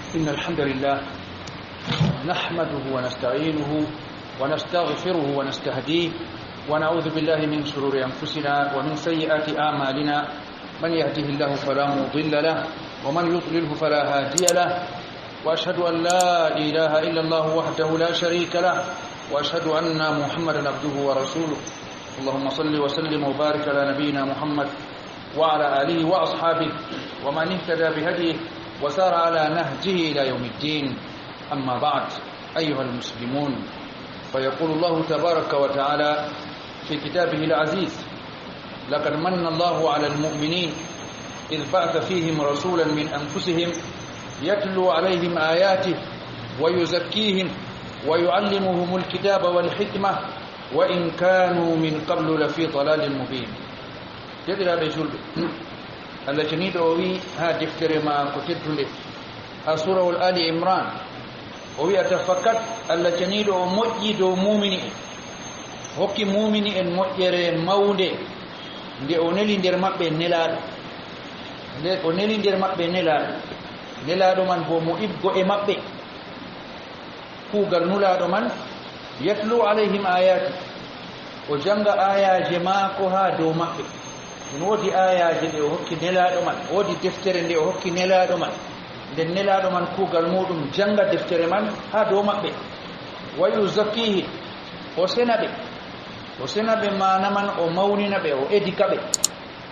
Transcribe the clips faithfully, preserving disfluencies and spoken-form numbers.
إن الحمد لله نحمده ونستعينه ونستغفره ونستهديه، ونعوذ بالله من شرور أنفسنا ومن سيئات أعمالنا. من يهده الله فلا مضل له، ومن يضلله فلا هادي له. وأشهد أن لا إله إلا الله وحده لا شريك له، وأشهد أن محمدا عبده ورسوله. اللهم صل وسلم وبارك على نبينا محمد وعلى آله وأصحابه ومن اهتدى بهديه وسار على نهجه إلى يوم الدين. أما بعد، أيها المسلمون، فيقول الله تبارك وتعالى في كتابه العزيز: لقد من الله على المؤمنين إذ بعث فيهم رسولا من أنفسهم يتلو عليهم آياته ويزكيهم ويعلمهم الكتاب والحكمة وإن كانوا من قبل لفي ضلال مبين. Deɗiraaɓe julɓe, Allah ceniiɗo o wi'i haa deftere maako teddunde, haa suurawol Ali Imran, o wi'ata fakat Allah ceniiɗo o moƴƴi dow muumini en, hokki muumini en moƴƴere mawnde, nde o neli nder maɓɓe nelaaɗo, nde o neli nder maɓɓe nelaaɗo, nelaaɗo man boo mo ibgo e maɓɓe. Kuugal nulaaɗo man, yatlu alayhim ayati, o jannga aayaaje maako haa dow maɓɓe. Ɗum woodi aayaaje ɗe o hokki nelaaɗo man, woodi deftere nde o hokki nelaaɗo man. Nden nelaaɗo man kuugal muuɗum jannga deftere man haa dow maɓɓe. Wa yuzakkihim, o sena ɓe. O sena ɓe, maana man o mawnina ɓe, o edika ɓe.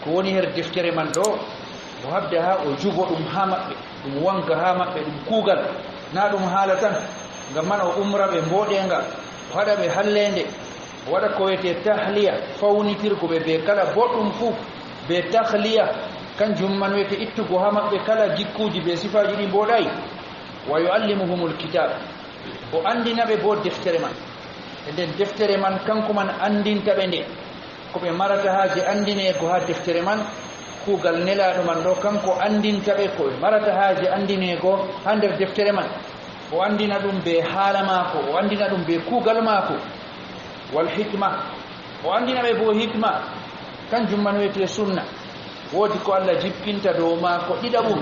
Ko woni her deftere man ɗo, o habda haa o jubo ɗum haa maɓɓe, ɗum wanga haa maɓɓe, ɗum kuugal, na ɗum haala tan. Ngam man o umra ɓe mbooɗeenga, o haɗa ɓe halleende, o waɗa ko wiyetee tahliya, fawnitirgo ɓe bee kala boɗɗum fuu, bee tahliya, kanjum man wiyetee ittugo haa maɓɓe kala gikkuuji bee sifaaji ɗi mbooɗaay. Wa yu'allimuhumul kitaab, o anndina ɓe boo deftere man. E nden deftere man, kanko man anndinta ɓe nde. Ko ɓe marata haaje anndineego haa deftere man, kuugal nelaaɗo man ɗo, kanko anndinta ɓe ko ɓe marata haaje anndineego haa nder deftere man. O anndina ɗum bee haala maako, o anndina ɗum bee kuugal maako. Wal hikma, o anndina ɓe boo hikma, kanjum man wiyetee sunna. Woodi ko Allah jippinta dow maako ɗiɗaɓum,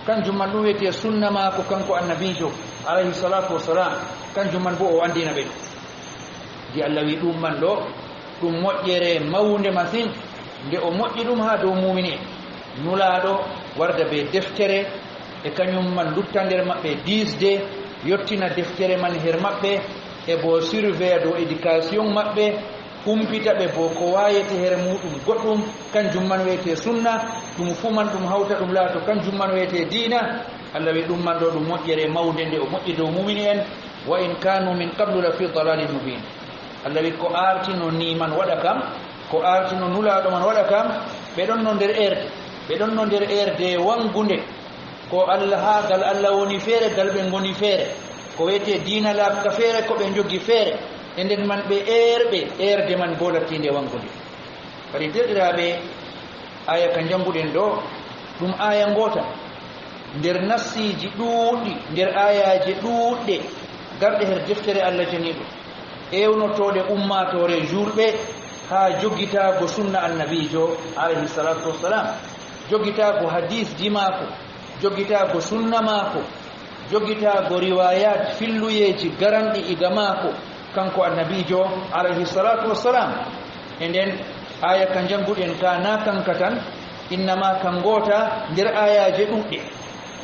kanjum man ɗum wiyetee sunna maako, kanko annabiijo, alayhi salaatu wassalam, kanjum man boo o anndina ɓe. Ndi Allah wi ɗum man ɗo, ɗum moƴƴere mawnde masin, nde o moƴƴi ɗum haa dow muumini en. Nulaaɗo warda bee deftere, e kanyum man lutta nder maɓɓe diisde, yottina deftere man her maɓɓe, e boo surveya dow éducation maɓɓe, humpita ɓe boo ko waayete her muuɗum goɗɗum, kanjum man wiyetee sunna, ɗum fuu man ɗum hawta ɗum laato, kanjum man wiyetee diina. Allah wi ɗum man ɗo ɗum moƴƴere mawnde nde o moƴƴi dow muumini en, wa in kanu min qablu la fi dalalin mubin. Allah wi ko aartino nii man waɗa kam, ko aartino nulaaɗo man waɗa kam, ɓe ɗonno nder eerde, ɓe ɗonno nder eerde wanngunde. Ko Allah, haa gal Allah woni feere, gal ɓe ngoni feere. Ko wiyetee diina laaɓka feere, ko ɓe njogi feere. E nden man ɓe eerɓe, eerde man boo lattiinde wanngunde. Kadi, deerɗiraaɓe, aaya ka njannguɗen ɗo, ɗum aaya ngoota nder nassiiji ɗuuɗɗi, nder aayaaje ɗuuɗɗe garɗe her deftere Allah ceniiɗo, ewnotooɗe ummaatoore juulɓe haa jogitaago sunna annabiijo, alayhi salaatu wassalam, jogitaago hadiisji maako, jogitaago sunna maako, jogitaago riwaayaat, filluyeeji garanɗi iga maako, kanko annabiijo, alayhi salaatu wassalam. E nden aaya ka njannguɗen ka, na kanka tan, innama ka ngoota nder aayaaje ɗuuɗɗe.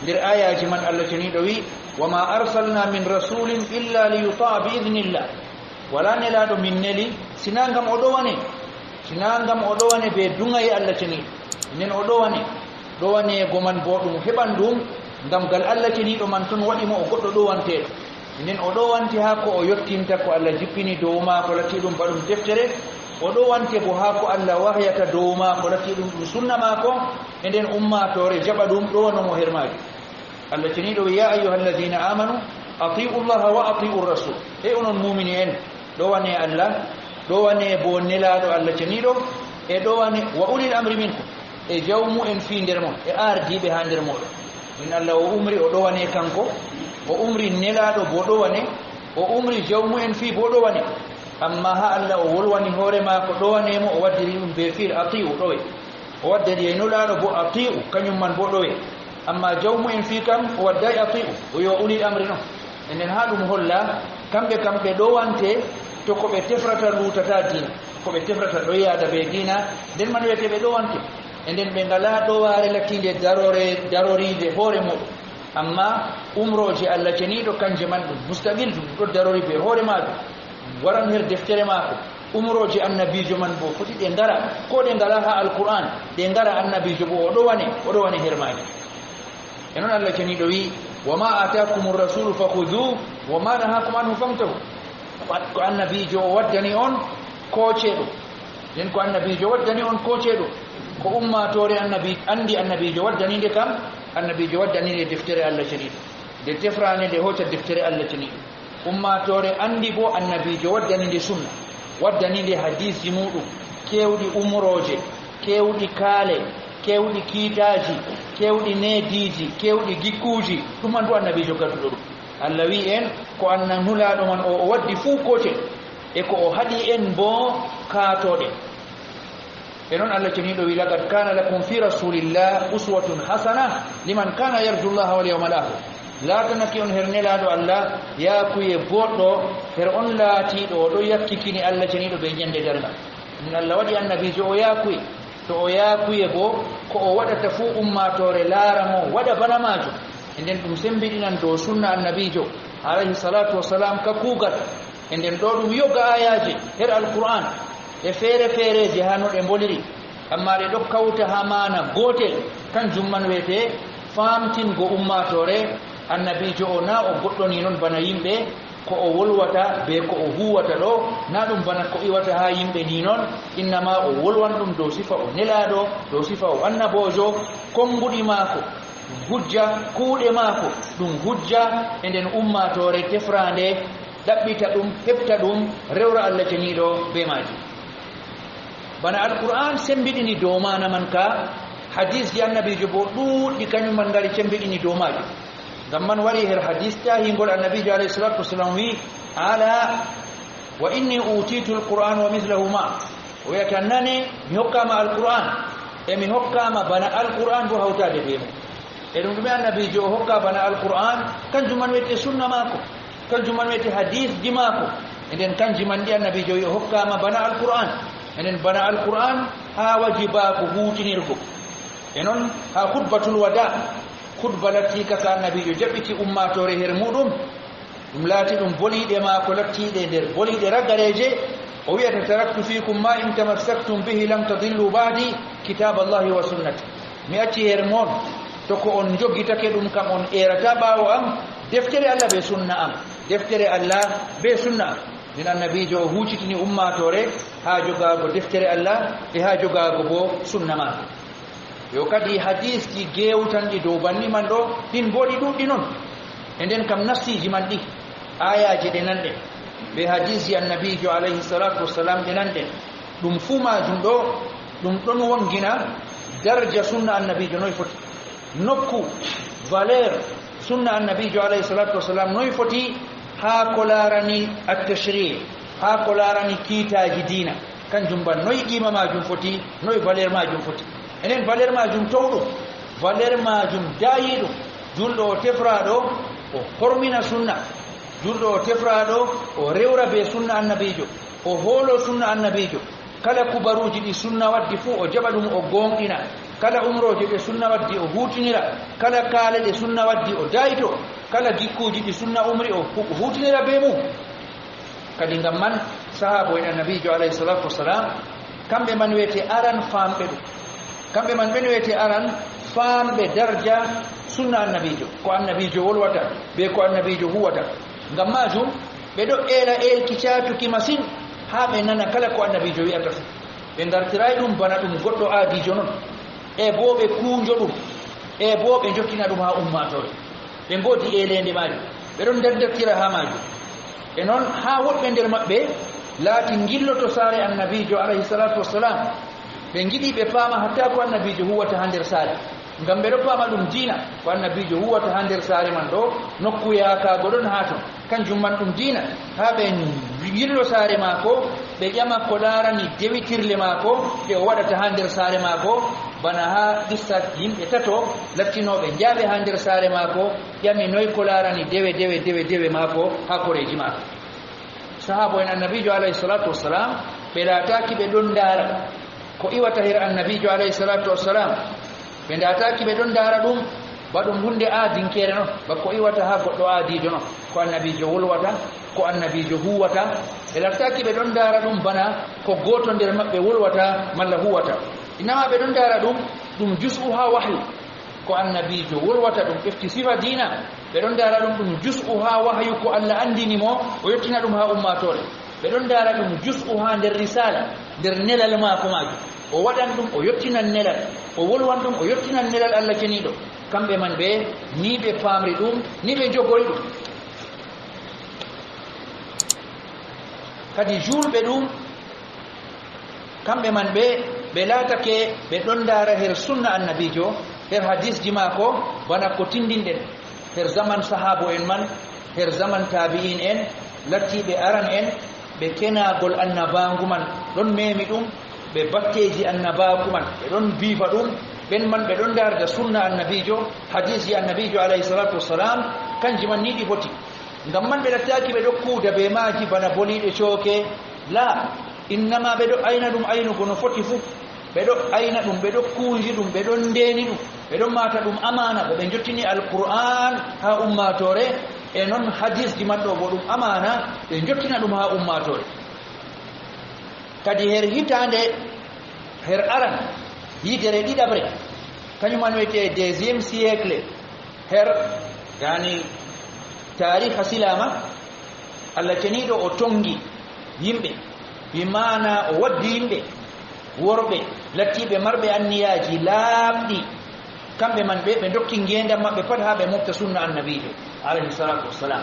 Nder aayaaje man, Allah ceniiɗo wi: "Wa ma arsalna min rasulin illa li yuta'a bi idnillah." Walaa nelaaɗo min neli, sinaa ngam o ɗowane, sinaa ngam o ɗowane bee duŋaye Allah ceniiɗo. Nden o ɗowane, ɗowaneego man boo ɗum heɓan ɗum ngam gal Allah ceniiɗo man ton waɗi mo o goɗɗo ɗowanteeɗo. Nden o ɗowante haa ko o yottinta ko Allah jippini dow maako, latti ɗum ba ɗum deftere. O ɗowante boo haa ko Allah wahayata dow maako, latti ɗum, ɗum sunna maako. E nden ummaatoore jaɓa ɗum, ɗowano mo her maajum. Allah ceniiɗo wi: "Ya ayyuhalladhina amanu, ati'u Allaha wa ati'u rasul." Hey onon muumini en, ɗowane Allah, ɗowane boo nelaaɗo Allah ceniiɗo, e ɗowane wa ulil amri minkum, e jawmu'en fii nder mon, e ardiiɓe haa nder mooɗon. Min Allah o umri o ɗowane kanko, o umri nelaaɗo boo ɗowane, o umri jawmu'en fii boo ɗowane. Ammaa haa Allah o wolwani hoore maako ɗowane mo, o waddiri ɗum bee fiil ati'u, ɗowe. O waddani e nulaaɗo boo ati'u, kanyum man boo ɗowe. Amma jawmu'en fii kam, o wadday ati'u, o yo ulil amri non. Enen haa ɗum holla, kamɓe kam ɓe ɗowante to ko ɓe tefrata luutata diina, ko ɓe tefrata ɗoyaada ɓe diina, nden man wiyete ɓe ɗowante. E nden ɓe ngalaa ɗowaare lattiinde darore, daroriinde hoore muɗum. Amma umrooje Allah ceniiɗo kanje man ɗum mustaqil, ɗum ɗo darori be hoore maajum. Waran her deftere maako. Umrooje annabiijo man bo foti ɗe ngara, ko ɗe ngalaa haa Alqur'aan, ɗe ngara annabiijo bo o ɗowane, o ɗowane her maaje. E non Allah ceniiɗo wi'i, "Wa ma ataakumu rasulu fa khuduhu, wa ma nahakum anhu fantahu." Ko annabiijo o waddani on, kooce ɗum. Nden ko annabiijo waddani on, kooce ɗum. Ko ummaatoore annabi, andi annabiijo waddani nde kam, annabiijo waddani nde deftere Allah ceniiɗo. Nde tefraande nde hooca deftere Allah ceniiɗo. Ummaatoore andi bo annabiijo waddani nde sunna, waddani nde hadiisji muɗum, keewɗi umrooje, keewɗi kaale, keewɗi kiitaaji, keewɗi neediiji, keewɗi gikkuuji, ɗum man bo annabiijo gadduɗo ɗum. Allah wi'i en ko anna nulaaɗo man o, o waddi fuu kooce, e ko o haɗi en bo kaatooɗe. E non Allah ceniiɗo wi, "Laqad kana lakum fi rasulillah uswatun hasana liman kana yarju Allah wal yawmal akhir." Laatanake on her nelaaɗo Allah yaakuye boɗɗo, her on laatiiɗo o ɗo yakkikini Allah ceniiɗo be ñande darngal. Min Allah waɗi annabiijo o yaakuye, to o yaakuye bo ko o waɗata fuu ummaatoore laara mo, waɗa bana maajum. E nden ɗum sembiɗinan dow sunna annabiijo alayhi salatu wassalam ka kuugal. E nden ɗo ɗum yoga aayaaje her Alqur'aan e feere feereeje haa no ɗe mboliri, amma ɗe ɗo kawta haa maana gootel, kanjum man wiyete faamtingo ummaatoore. Annabiijo o naa o goɗɗo ni non bana yimɓe, ko o wolwata be ko o huuwata ɗo, naa ɗum bana ko iwata haa yimɓe ni non, innama o wolwan ɗum dow sifa o nelaaɗo, dow sifa o annaboojo, konnguɗi maako, ɗum hujja, kuuɗe maako, ɗum hujja, e nden ummaatoore tefraande, ɗaɓɓita ɗum, heɓta ɗum, rewra Allah ceniiɗo be maajum. Bana Alqur'aan sembiɗini dow maana man ka, hadiisji annabiijo bo ɗuuɗɗi kañum man ngari cembiɗini dow maajum. Ngam man wari her hadiis taahingol annabiijo alayhi salatu wassalam wi, "Ala wa inni utitu alqur'ana wa mithlahu ma." O wiyata, "Nane, mi hokkaama Alqur'aan, e mi hokkaama bana Alqur'aan bo hawtaade be mum." E ɗum ɗume annabiijo o hokka bana Alqur'aan? Kanjum man wiyete sunna maako. Kanjum man wiyete hadiisji maako. E nden kanji man ɗi annabiijo o hokkaama bana Alqur'aan. E nden bana Alqur'aan haa wajibaako huutinirgo. E non haa khutbatul wada, khutba lattiika ka annabiijo jaɓɓiti ummaatoore her muɗum. Ɗum laati ɗum boliiɗe maako lattiiɗe nder boliiɗe ragareeje. O wiyata, "Taraktu fiikum ma in tamassaktum bihi lam tadillu ba'di, kitaballahi wa sunnati." Mi acci her mon to ko on jogitake ɗum kam on eerata ɓaawo am, deftere Allah be sunna am, deftere Allah be sunna am. Min annabiijo o huucitini ummaatoore haa jogaago deftere Allah e haa jogaago bo sunna maako. Yo kadi hadiisji geewtanɗi dow banni man ɗo, ɗin bo ɗi ɗuuɗɗi non. E nden kam nassiiji man ɗi, aayaaje ɗe nanɗen, be hadiisji annabiijo alayhi salatu wassalam ɗe nanɗen, ɗum fuu maajum ɗo, ɗum ɗon wongina darja sunna annabiijo noy foti. Nokku, valeur, sunna annabiijo alayhi salatu wassalam noy foti haa ko laarani at-tashri', haa ko laarani kiitaaji diina. Kanjum ban noy qiima maajum foti, noy valeur maajum foti. Enen valeur maajum towɗum, valeur maajum daayiiɗum. Julɗo o tefraaɗo o hormina sunna. Julɗo o tefraaɗo o rewra be sunna annabiijo, o hoolo sunna annabiijo. Kala kubaruuji ɗi sunna waddi fuu o jaɓa ɗum o gooŋɗina. Kala umrooje ɗe sunna waddi o huutinira. Kala kaale ɗe sunna waddi o daayto. Kala gikkuuji ɗi sunna umri o hu-, huutinira be mum. Kadi ngam man, sahaabo'en annabiijo alayhi salatu wassalam, kamɓe man wiyete aran faamɓe ɗum. Kamɓe man ɓen wiyete aran faamɓe darja sunna annabiijo, ko annabiijo wolwata, be ko annabiijo huwata. Ngam maajum, ɓe ɗo eela eelki caatuki masin, haa ɓe nana kala ko annabiijo wi'ata fuu. Ɓe ngartiraay ɗum bana ɗum goɗɗo aadiijo non. E boo ɓe kuunjo ɗum, e boo ɓe njottina ɗum haa ummaatoore. Ɓe ngoodi eeleende maajum. Ɓe ɗon dardartira haa maajum. E non, haa woɗɓe nder maɓɓe laati ngilloto saare annabiijo, alayhi salatu wassalam. Ɓe ngiɗi ɓe paama hatta ko annabiijo huwata haa nder saare. Ngam ɓe ɗo paama ɗum diina, ko annabiijo huwata haa nder saare man ɗo, nokku yaakaago ɗon haa ton. Kanjum man ɗum diina. Haa ɓe ngillo saare maako, ɓe ƴama ko laarani dewitirle maako, ɗe o waɗata haa nder saare maako. Bana haa qissa yimɓe tato lattinooɓe njaaɓe haa nder saare maako, ƴami noy ko laarani dewe, dewe, dewe, dewe maako haa koreeji maako. Sahaabo en Annabiijo alayhi salaatu wassalam, ɓe laataaki ɓe ɗon ndaara ko iwata her Annabiijo alayhi salaatu wassalam. Ɓe ndaataaki ɓe ɗon ndaara ɗum, ba ɗum huunde aadinkeere non, ba ko iwata haa goɗɗo aadiijo non. Ko Annabiijo wolwata, ko Annabiijo huuwata. Ɓe laataaki ɓe ɗon ndaara ɗum bana ko gooto nder maɓɓe wolwata malla huuwata. Innama ɓe ɗon ndaara ɗum, ɗum jus'u haa wahyu. Ko Annabiijo wolwata ɗum ɓefti sifa diina. Ɓe ɗon ndaara ɗum, ɗum jus'u haa wahyu ko Allah anndini mo, o yottina ɗum haa ummaatoore. Ɓe ɗon ndaara ɗum jus'u haa nder risaala, nder nelal maako maajum. O waɗan ɗum, o yottinan nelal. O wolwan ɗum, o yottinan nelal Allah ceniiɗo. Kamɓe man ɓe, ni ɓe paamri ɗum, ni ɓe jogoyi ɗum. Kadi juulɓe ɗum, kamɓe man ɓe, ɓe laatake ɓe ɗon ndaara her sunna Annabiijo, her hadiisji maako, bana ko tinndinɗen, her zaman sahaabo en man, her zaman taabi'in en, lattiiɓe aran en, ɓe kenaagol Annabaagu man ɗon meemi ɗum, ɓe batteeji Annabaagu man ɓe ɗon biifa ɗum, ɓen man ɓe ɗon ndaarda sunna Annabiijo, hadiisji Annabiijo alayhi salaatu wassalam, kanji man ni ɗi foti. Ngam man ɓe lattaaki ɓe ɗo kuuda bee maaji bana boliiɗe cooke. Laa, innama ɓe ɗo ayna ɗum aynugo no foti fuu. Ɓe ɗo ayna ɗum, ɓe ɗo kuuji ɗum, ɓe ɗon ndeeni ɗum, ɓe ɗon maata ɗum amaana, ba ɓe njottini Alqur'aan haa ummaatoore, e non hadiisji man ɗo bo ɗum amaana, ɓe njottina ɗum haa ummaatoore. Kadi her hitaande, her aran, hiitere ɗiɗaɓre, kanyum man wiyetee deuxième siècle, her, yani, taariha silaama, Allah ceniiɗo o tonngi yimɓe, bi maana o waddi yimɓe worɓe lattiiɓe marɓe anniyaaji laaɓɗi, kamɓe man ɓe, ɓe ndokki ngeendam maɓɓe pat haa ɓe mofta sunna Annabiijo, alayhi salaatu wassalam.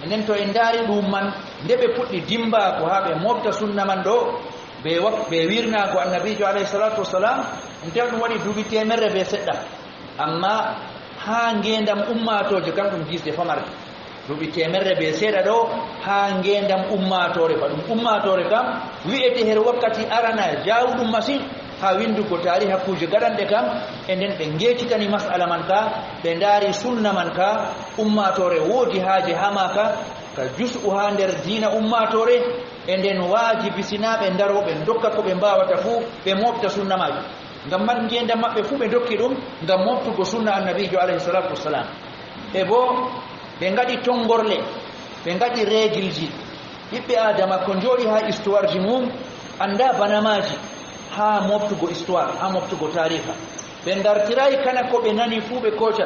Nden to en ndaari ɗum man, nde ɓe puɗɗi dimbaaku haa ɓe mofta sunna man ɗo, ɓe wak-, ɓe wirnaago Annabiijo, alayhi salaatu wassalam, en tawi ɗum waɗi duuɓi teemerre bee seɗɗa. Ammaa haa ngeendam ummaatooje kam, ɗum gisde famarde. Duuɓi teemerre bee seeɗa ɗo, haa ngeendam ummaatoore, ba ɗum ummaatoore kam, wi'ete her wakkati arana jaawɗum masin, haa winndugo taariha kuuje gaɗanɗe kam, e nden ɓe ngeecitani mas'ala man ka, ɓe ndaari sunna man ka, ummaatoore woodi haaje haa maaka, ka jus'u haa nder diina ummaatoore, e nden waajibisinaa ɓe ndaroo ɓe ndokka ko ɓe mbaawata fuu, ɓe mooɓta sunna maajum. Ngam man ngeendam maɓɓe fuu ɓe ndokki ɗum ngam mooɓtugo sunna Annabiijo, alayhi salaatu wassalam. E boo ɓe ngaɗi tonngorle, ɓe ngaɗi reegilji. Ɓiɓɓe Aadama ko njooɗi haa histoire ji mum, anndaa bana maaji haa mooɓtugo histoire, haa mooɓtugo taariha. Ɓe ngartiraay kala ko ɓe nani fuu ɓe kooca.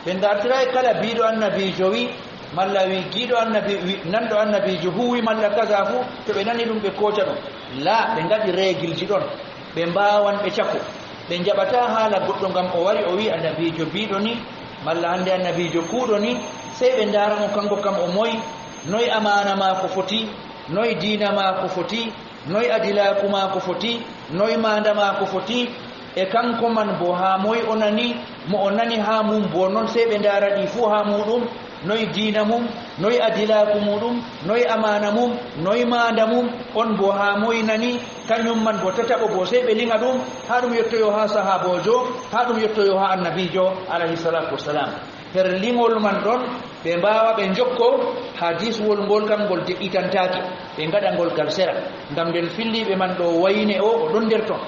Ɓe ngartiraay kala biiɗo Annabiijo wi, malla wi giiɗo Annabi, wi, nanɗo Annabiijo huuwi, malla kaza fuu, to ɓe nani ɗum ɓe kooca ɗum. Laa, ɓe ngaɗi reegilji ɗon. Ɓe mbaawan ɓe cako. Ɓe njaɓataa haala goɗɗo ngam o wari o wi Annabiijo biiɗo ni, malla hannde Annabiijo kuuɗo ni, sey ɓe ndaara mo kanko kam o moy, noy amaana maako foti, noy diina maako foti, noy adilaaku maako foti, noy maanda maako foti, e kanko man boo haa moy o nani, mo o nani haa mum boo non sey ɓe ndaara ɗi fuu haa muuɗum, noy diina mum, noy adilaaku muuɗum, noy amaana mum, noy maanda mum, on boo haa moy nani, kanyum man boo tataɓo boo sey ɓe liŋa ɗum, haa ɗum yottoyo haa sahaaboojo, haa ɗum yottoyo haa Annabiijo, alayhi salaatu wassalam. Her liŋol man ɗon, ɓe mbaawa ɓe njokko hadiiswol ngol kam ngol de'itantaake, ɓe ngaɗa ngol gal sera. Ngam nden filliiɓe man ɗo wayne o, o ɗon nder ton.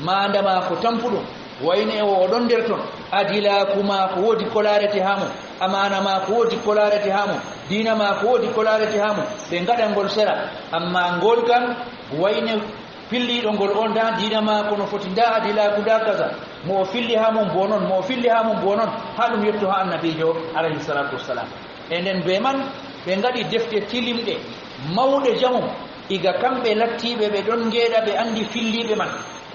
Maanda maako tampuɗum, wayne o, o ɗon nder ton. Adilaaku maako woodi ko laarete haa mum, amaana maako woodi ko laarete haa mum, diina maako woodi ko laarete haa mum. Ɓe ngaɗa ngol sera, ammaa ngol kam wayne filliiɗo ngol on, ndaa diina maako no foti, ndaa adilaaku, ndaa kaza. Mo o filli haa mum boo non, mo o filli haa mum boo non, haa ɗum yotto haa Annabiijo, alayhi salaatu wassalam. E nden bee man, ɓe ngaɗi defte tilimɗe, mawɗe jamum, iga kamɓe lattiiɓe, ɓe ɗon ngeeɗa, ɓe anndi filliiɓe man.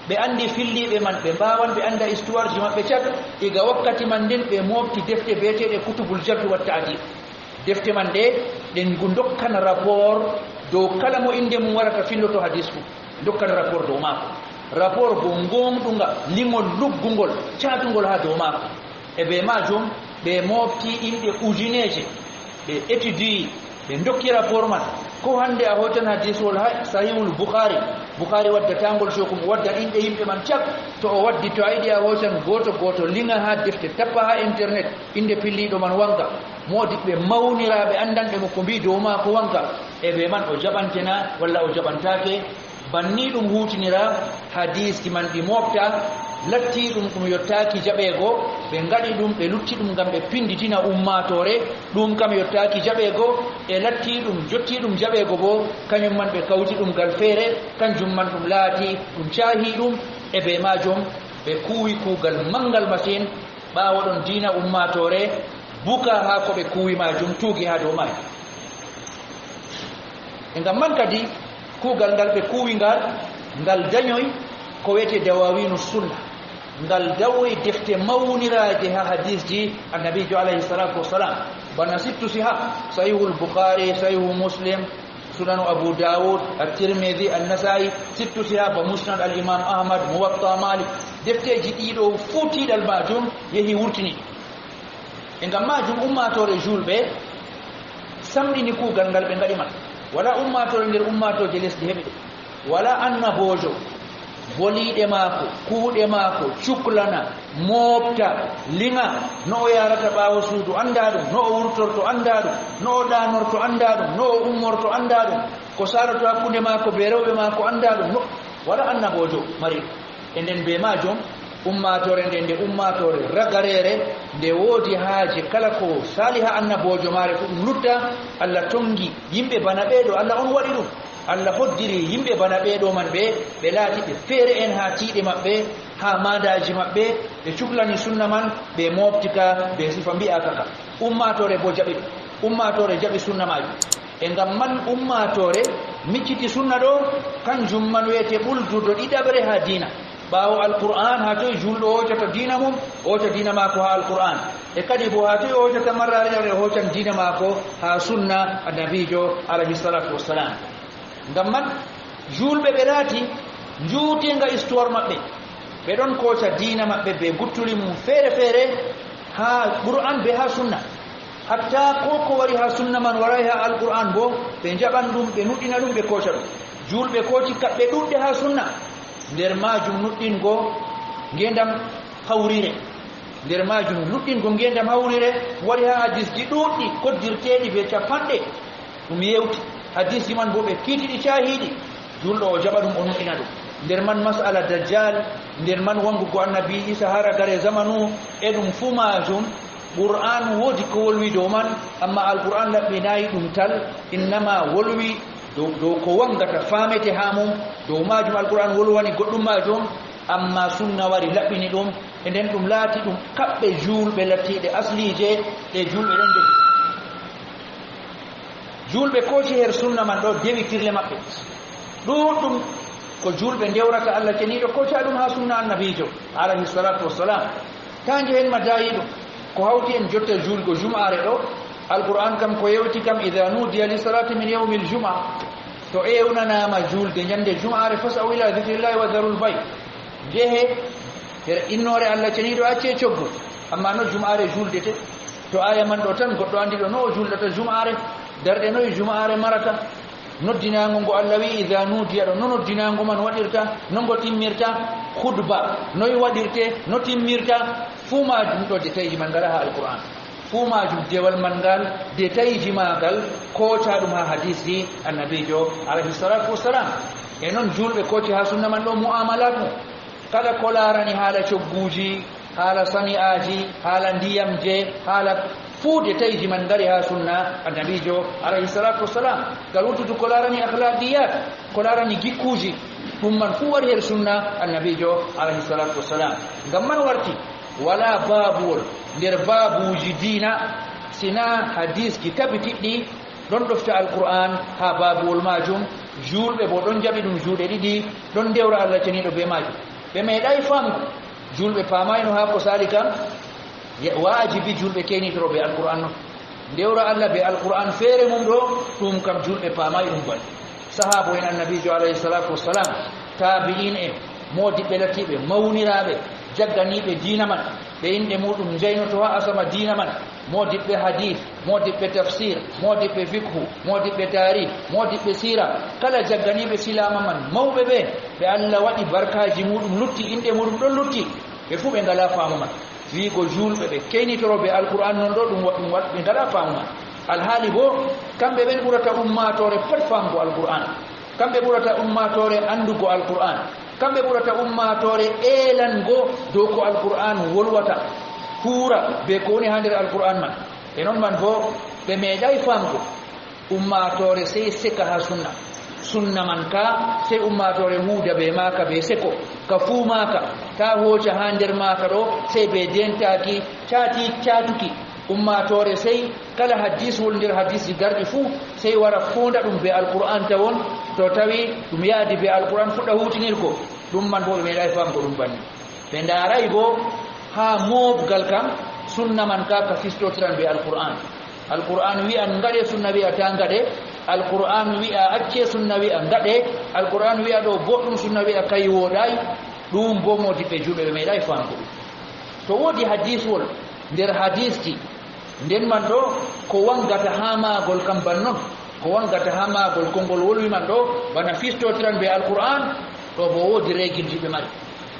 Ɓe anndi filliiɓe man, ɓe mbaawan ɓe annda histoire ji maɓɓe cak, iga wakkati man nden ɓe mooɓti defte bi'eteeɗe Kutubul Jarhi wa Ta'dil. Defte man ɗe, ɗen ngu ndokkan rapport dow kala mo innde mum warata filloto hadiis fuu. Ndokkan rapport dow maako. Rapport go ngooŋɗunga, liŋol luggungol, caatungol haa dow maako. E bee maajum, ɓe mooɓti inɗe ujineeje, ɓe étudie, ɓe ndokki rapport man. Ko hannde a hoocan hadiiswol hay Sahihul Bukhari, Bukhari wadda taangol cookum, o wadda inɗe yimɓe man cak, to o waddi, to a yiɗi a hoocan gooto gooto, liŋa haa defte, tappa haa internet, innde pilliiɗo man wanga, moodiɓɓe mawniraaɓe anndanɓe mo ko mbii dow maako wanga, e bee man o jaɓante na walla o jaɓantaake? Banni ɗum huutinira hadiisji man ɗi mooɓta, latti ɗum ɗum yottaaki jaɓeego, ɓe ngaɗi ɗum, ɓe lutti ɗum ngam ɓe pinnditina ummaatoore, ɗum kam yottaaki jaɓeego, e latti ɗum jotti ɗum jaɓeego boo, kañum man ɓe kawti ɗum ngal feere, kanjum man ɗum laati ɗum caahi ɗum, e bee maajum ɓe kuuwi kuugal manngal masin, ɓaawo ɗon diina ummaatoore buka haa ko ɓe kuuwi maajum tuugi haa dow maajum. E ngam man kadi, kuugal ngal ɓe kuuwi ngal, ngal dañoy ko wiyetee dawaawiinu sunna, ngal dawoy defte mawniraaje haa hadiisji Annabiijo alayhi salaatu wasalaam, bana sittu siha, Sahihul Bukhari, Sahihu Muslim, Sunanu Abu Dawud, At-Tirmidhi, An-Nasa'i, sittu siha, ba Musnad Al-Imam Ahmad, Muwatta Malik, defteeji ɗiɗo fuu tiiɗal maajum yehi wurtini. E ngam maajum, ummaatoore juulɓe samɗini kuugal ngal ɓe ngaɗi man. Walaa ummaatoore nder ummaatooje lesdi heɓi ɗum. Walaa annaboojo, boliiɗe maako, kuuɗe maako, cuklana, mooɓta, liŋa, no o yaarata ɓaawo suudu, anndaa ɗum, no o wurtorto, anndaa ɗum, no o ɗaanorto, anndaa ɗum, no o ummorto, anndaa ɗum, ko saaloto hakkunde maako bee rewɓe maako, anndaa ɗum, no, walaa annaboojo mari ɗum. E nden bee maajum, ummaatoore nde, nde ummaatoore ragareere, nde woodi haaje kala ko saali haa annaboojo maare fu ɗum lutta. Allah tongi yimɓe bana ɓee ɗo, Allah on waɗi ɗum. Allah hoddiri yimɓe bana ɓee ɗo man ɓe, ɓe laati ɓe feere en haa tiiɗe maɓɓe, haa maandaaji maɓɓe, ɓe cuklani sunna man, ɓe mooɓti ka, ɓe sifa mbi'aaka ka. Ummaatoore boo jaɓi ɗum. Ummaatoore jaɓi sunna maajum. E ngam man ummaatoore micciti sunna ɗo, kanjum man wi'etee ɓuldurɗo ɗiɗaɓre haa diina. Ɓaawo Alqur'aan, haa toy juulɗo hoocata diina mum? Hooca diina maako haa Alqur'aan. E kadi boo, haa toy hoocata marraare, o hoocan diina maako haa sunna Annabiijo, alayhi salaatu wassalaam. Ngam man, juulɓe ɓe laati njuuteeŋga histoire maɓɓe. Ɓe ɗon kooca diina maɓɓe bee guttuli mum feere feere, haa Qur'aan bee haa sunna. Hatta ko ko wari haa sunna man waraay haa Alqur'aan boo, ɓe njaɓan ɗum, ɓe nuɗɗina ɗum, ɓe kooca ɗum. Juulɓe kooci kaɓɓe ɗuuɗɗe haa sunna. Nder maajum nuɗɗingo ngeendam hawriire. Nder maajum nuɗɗingo ngeendam hawriire wari haa hadiisji ɗuuɗɗi, koddirteeɗi bee cappanɗe. Ɗum yewti. Hadiisji man boo ɓe kiiti ɗi caahiiɗi. Juulɗo o jaɓa ɗum, o nuɗɗina ɗum. Nder man mas'ala Dajjal, nder man wanngugo Annabi Iisa haa ragare zamanu, e ɗum fuu maajum, Qur'aan woodi ko wolwi dow man, ammaa Alqur'aan laɓɓinaay ɗum tal, innama wolwi dow, dow ko wanngata faamete haa mum, dow maajum Alqur'aan wolwani goɗɗum maajum, ammaa sunna wari laɓɓini ɗum, e nden ɗum laati ɗum kaɓɓe juulɓe lattiiɗe asliije ɗe juulɓe ɗon njogi. Juulɓe kooci her sunna man ɗo dewi kirle maɓɓe. Ɗuuɗɗum ko juulɓe ndewrata Allah ceniiɗo kooca ɗum haa sunna Annabiijo, alayhi salaatu wassalaam. Taa njehen ma daayiiɗum. Ko hawti en jotta juulgo Jum'aare ɗo, Alqur'aan kam ko yewti kam, "Idha nudiya lis-salati min yawmil jum'a." To ewnanaama juulde ñande Jum'aare, "Fas'aw ila dhikrillahi wa dharul bay'." Njehe her innoore Allah ceniiɗo, accee coggu. Ammaa no Jum'aare juuldete? To aaya man ɗo tan, goɗɗo anndiiɗo no o juuldata Jum'aare, darɗe noye Jum'aare marata, noddinaango ngo Allah wi'i, "Idha nudiya," ɗo no noddinaango man waɗirta, no ngo timmirta, khutba noye waɗirte, no timmirta, fuu maajum ɗo detayji man ngara haa Alqur'aan. Fuu maajum dewal man ngal, detayji maagal, kooca ɗum haa hadiisji Annabiijo, alayhi salaatu wassalaam. E non juulɓe kooci haa sunna man ɗo mu'amalaat mum. Kala ko laarani haala cogguuji, haala sani'aaji, haala ndiyamje, haala fuu detayji man ngari haa sunna Annabiijo, alayhi salaatu wassalaam. Ngal wuttudu ko laarani akhlaaqiyaat, ko laarani gikkuuji, ɗum man fuu wari her sunna Annabiijo, alayhi salaatu wassalaam. Ngam man warti, walaa baabuwol nder baabuuji diina, sinaa hadiisji tabitiɗɗi, ɗon ɗofta Alqur'aan haa baabuwol maajum, juulɓe boo ɗon njaɓi ɗum juuɗe ɗiɗi, ɗon ndewra Allah ceniiɗo bee maajum. Ɓe meeɗaay faamugo. Juulɓe paamaayno haa ko saali kam, ya-, waajibi juulɓe keynitoro bee Alqur'aan non. Ndewra Allah bee Alqur'aan feere mum ɗo, ɗum kam juulɓe paamaay ɗum bal. Sahaabo en Annabiijo alayhi salaatu wassalaam, taabi'iin en, moodiɓɓe latiiɓe, mawniraaɓe, jagganiiɓe diina man, ɓe inɗe muuɗum njaynoto haa asama diina man, Moodiɓɓe hadith, moodiɓɓe tafsir, moodiɓɓe fikhu, moodiɓɓe taarih, moodiɓɓe siira, kala jagganiiɓe silaama man, mawɓe ɓe, ɓe Allah waɗi barkaaji muuɗum lutti, inɗe muuɗum ɗon lutti, ɓe fuu ɓe ngalaa faamu man. Wiigo juulɓe ɓe keynitoro be Alqur'aan non ɗo, ɗum wa-, ɗum wa-, ɓe ngalaa faamu man. Alhaali boo, kamɓe ɓen ɓurata ummaatoore pat faamugo Alqur'aan. Kamɓe ɓurata ummaatoore anndugo Alqur'aan. Kamɓe ɓurata ummaatoore eelango dow ko Alqur'aan wolwata, huura bee ko woni haa nder Alqur'aan man. E non man boo, ɓe meeɗaay faamugo. Ummaatoore sey seka haa sunna. Sunna man ka, sey ummaatoore huuda bee maaka bee seko, ka fuu maaka, taa hooca haa nder maaka ɗo, sey bee deentaaki, caati caatuki. Ummaatoore sey kala hadiis woni nder hadiisji garɗi fuu, sey wara foonda ɗum bee Alqur'aan tawon, to tawi ɗum yaadi bee Alqur'aan fuɗɗa huutinirgo. Ɗum man boo ɓe meeɗaay faamugo ɗum banni. Ɓe ndaaraay boo haa mooɓgal kam, sunna man ka, ka fistotiran bee Alqur'aan. Alqur'aan wi'an ngaɗe, sunna wi'a taa ngaɗe. Alqur'aan wi'a acce, sunna wi'a ngaɗe. Alqur'aan wi'a ɗo boɗɗum, sunna wi'a kay wooɗaay. Ɗum boo moodiɓɓe juulɓe ɓe meeɗaay faamugo ɗum. To woodi hadiiswol nder hadiisji, nden man ɗo ko wangata haa maagol kam ban non, ko wangata haa maagol ko ngol wolwi man ɗo, bana fistotiran bee Alqur'aan, ɗo boo woodi reegilji ɓe mari.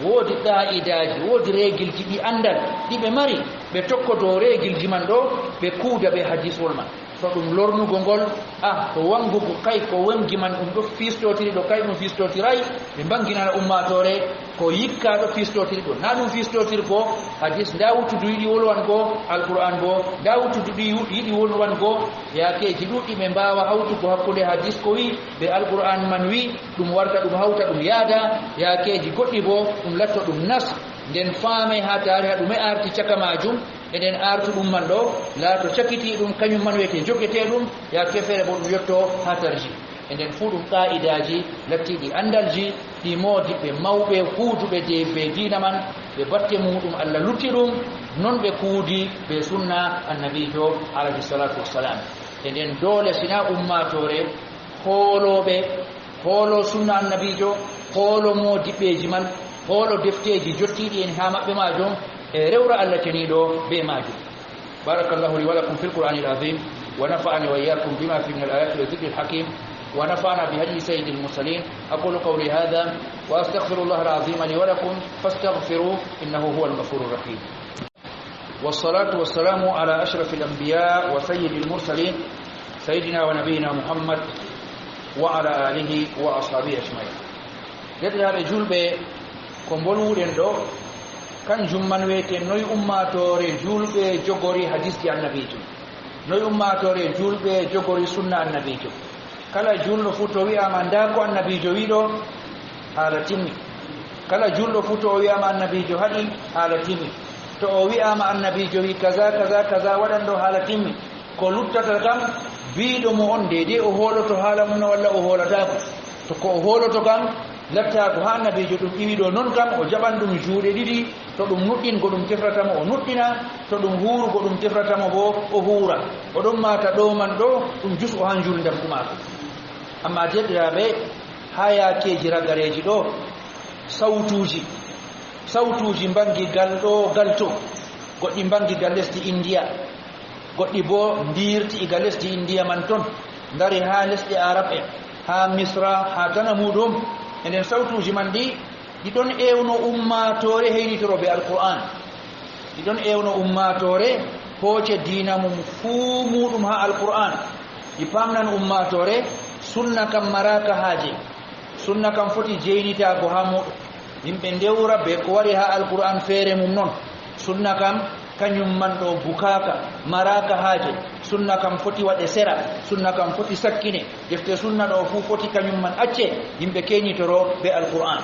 Woodi qaa'idaaji, woodi reegilji ɗi anndal ɗi ɓe mari, ɓe tokkoto reegilji man ɗo, ɓe kuuda bee hadiiswol man. To ɗum lornugo ngol, ah, to wangugo kay ko wangi man ɗum ɗo fistotiri ɗo, kay ɗum fistotiraay, ɓe mbanginana ummaatoore ko yikka ɗo fistotiri ɗo. Naa ɗum fistotirgo hadiis, ndaa wuttudu yiɗi wolwango Alqur'aan boo, ndaa wuttudu ɗi yu-, yiɗi wolwango yaakeeji ɗuuɗɗi, ɓe mbaawa hawtugo hakkunde hadiis ko wi'i bee Alqur'aan man wi'i, ɗum warta ɗum hawta ɗum yaada yaakeeji goɗɗi boo, ɗum latto ɗum nas. Nden faamay haa taariha ɗume aarti caka maajum, e nden aartu ɗum man ɗo, laato cakiti ɗum, kañum man wiyetee jogetee ɗum, yaake feere boo ɗum yotto haa tarji. E nden fuu ɗum qaa'idaaji lattiiɗi anndalji, ɗi moodiɓɓe mawɓe huuduɓe de-, bee diina man, ɓe batte muuɗum Allah lutti ɗum, non ɓe kuudi bee sunna Annabiijo, alayhi salaatu wassalaam. E nden doole, sinaa ummaatoore hoolooɓe, hoolo sunna Annabiijo, hoolo moodiɓɓeeji man, hoolo defteeji jottiiɗi en haa maɓɓe maajum, e rewra Allah ceniiɗo bee maajum. بارك الله لي ولكم في القرآن العظيم، ونفعني وإياكم بما فيه من الآيات والذكر الحكيم، ونفعنا بهدي سيد المرسلين. أقول قولي هذا وأستغفر الله العظيم لي ولكم فاستغفروه إنه هو الغفور الرحيم. والصلاة والسلام على أشرف الأنبياء وسيد المرسلين سيدنا ونبينا محمد وعلى آله وأصحابه أجمعين. Deɗɗiraaɓe juulɓe, ko mbolwuɗen ɗo, kanjum man wiyetee noy ummaatoore juulɓe jogori hadiisji Annabiijo. Noy ummaatoore juulɓe jogori sunna Annabiijo. Kala juulɗo fuu to wi'aama ndaa ko Annabiijo wi'i ɗo, haala timmi. Kala juulɗo fuu to o wi'aama Annabiijo haɗi, haala timmi. To o wi'aama Annabiijo wi'i kaza, kaza, kaza waɗan ɗo, haala timmi. Ko luttata kam, biiɗo mo on, deydey o hooloto haala mum na walla o hoolataako. To ko o hooloto kam, lattaago haa Annabiijo ɗum iwi ɗo non kam, o jaɓan ɗum juuɗe ɗiɗi, to ɗum nuɗɗingo ɗum tefrata mo, o nuɗɗina, to ɗum huurugo ɗum tefrata mo boo, o huura. O ɗon maata ɗo man ɗo, ɗum jus o haa njuulndam maako. Ammaa deerɗiraaɓe, haa yaakeeji ragareeji ɗo, sawtuuji, sawtuuji mbaŋgi gal ɗo, gal to, goɗɗi mbaŋgi gal lesdi Indiya, goɗɗi boo ndiirti iga lesdi Indiya man ton, ngari haa lesɗe Arab en, haa Misra, haa tana muuɗum. E nden sawtuuji man ɗi, ɗi ɗon ewno ummaatoore heynitoro bee Alqur'aan. Ɗi ɗon ewno ummaatoore hooce diina mum fuu muuɗum haa Alqur'aan. Ɗi paamnan ummaatoore sunna kam maraaka haaje. Sunna kam foti jeynitaago haa muuɗum. Yimɓe ndewra bee ko wari haa Alqur'aan feere mum non. Sunna kam, kañum man ɗo bukaaka, maraaka haaje. Sunna kam foti waɗe sera. Sunna kam foti sakkine. Defte sunna ɗo fuu foti kañum man acce. Yimɓe keynitoro bee Alqur'aan.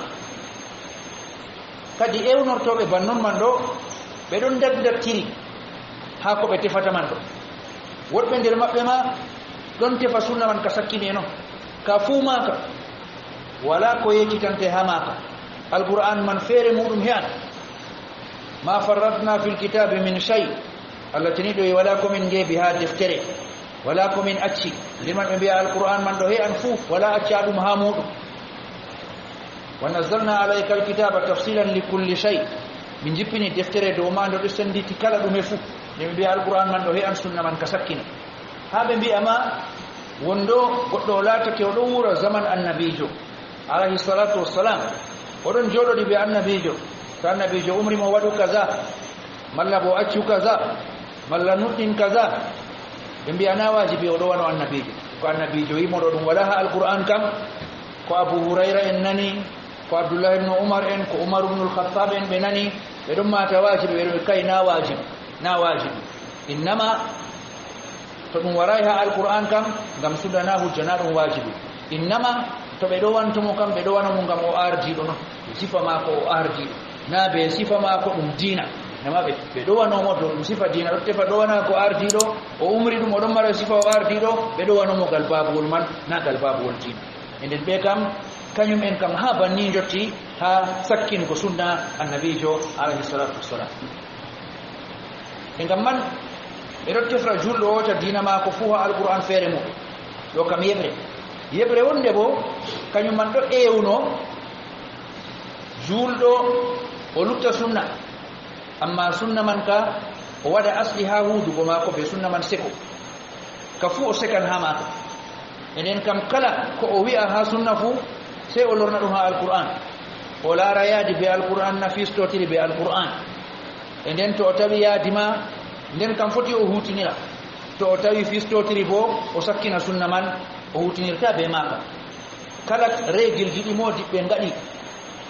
Kadi ewnortooɓe ban non man ɗo, ɓe ɗon ndat-, ndattiri haa ko ɓe tefata man ɗo. Woɗɓe nder maɓɓe ma ɗon tefa sunna man ka sakkine non. Ka fuu maaka, walaa ko yeccitante haa maaka. Alqur'aan man feere muuɗum he'an. ما فرطنا في الكتاب من شيء. Allah ceniiɗo e walaa ko min ngeebi haa deftere. Walaa ko min acci. Liman ɓe mbi'a Alqur'aan man ɗo he'an fuu, walaa acca ɗum haa muuɗum. ونزلنا عليك الكتاب تفصيلا لكل شيء. Min njippini deftere dow ma, nde ɗo sennditi kala ɗume fuu. Nde ɓe mbiya Alqur'an man ɗo he'an, sunna man ka sakkina. Haa ɓe mbiya ma won ɗo goɗɗo o laatake o ɗon wuro zaman Annabiijo, alayhi salatu wassalam. O ɗon jooɗoɗi be Annabiijo. To Annabiijo umri mo waɗu kaza, malla bo accu kaza, malla nuɗɗin kaza, ɓe mbiya na waajibi o ɗowano Annabiijo. Ko Annabiijo wi'i mo ɗo ɗum walaa haa Alqur'an kam, ko Abu Hurayra en nani, ko Abdullah ibn Umar en, ko Umar ibn al-Khattab en ɓe nani, ɓe ɗon maata waajibi, ɓe ɗon kay na waajibi, na waajibi. Innama, to ɗum waraay haa Alqur'an kam, ngam sunna na hujja, na ɗum waajibi. Innama, to ɓe ɗowanto mo kam, ɓe ɗowano mo ngam o ardiiɗo non. Sifa maako o ardiiɗo. Na be sifa maako ɗum diina. Nama ɓe, ɓe ɗowano mo to ɗum sifa diina, ɗo tefa ɗowana ko ardiiɗo, o umri ɗum, o ɗon mara sifa o ardiiɗo, ɓe ɗowano mo ngal baabuwol man, na ngal baabuwol diina. E nden ɓe kam, kañum en kam haa banni njotti, haa sakkinugo sunna Annabiijo, alayhi salatu wassalam. E ngam man, ɓe ɗon tefra juulɗo o ta diina maako fuu haa Alqur'an feere mum. Ɗo kam yeɓre. Yeɓre wonde bo, kañum man ɗo ewno juulɗo o lutta sunna. Amma sunna man ka, o waɗa asli haa huudugo maako be sunna man seko. Ka fuu o sekan haa maako. E nden kam kala ko o wi'a haa sunna fuu, sey o lorna ɗum haa Alqur'an. O laara yaadi be Alqur'an na fistotiri be Alqur'an. E nden to o tawi yaadi ma, nden kam foti o huutinira. To o tawi fistotiri bo, o sakkina sunna man, o huutinirta be maaka. Kala reegilji ɗi moodiɓɓe ngaɗi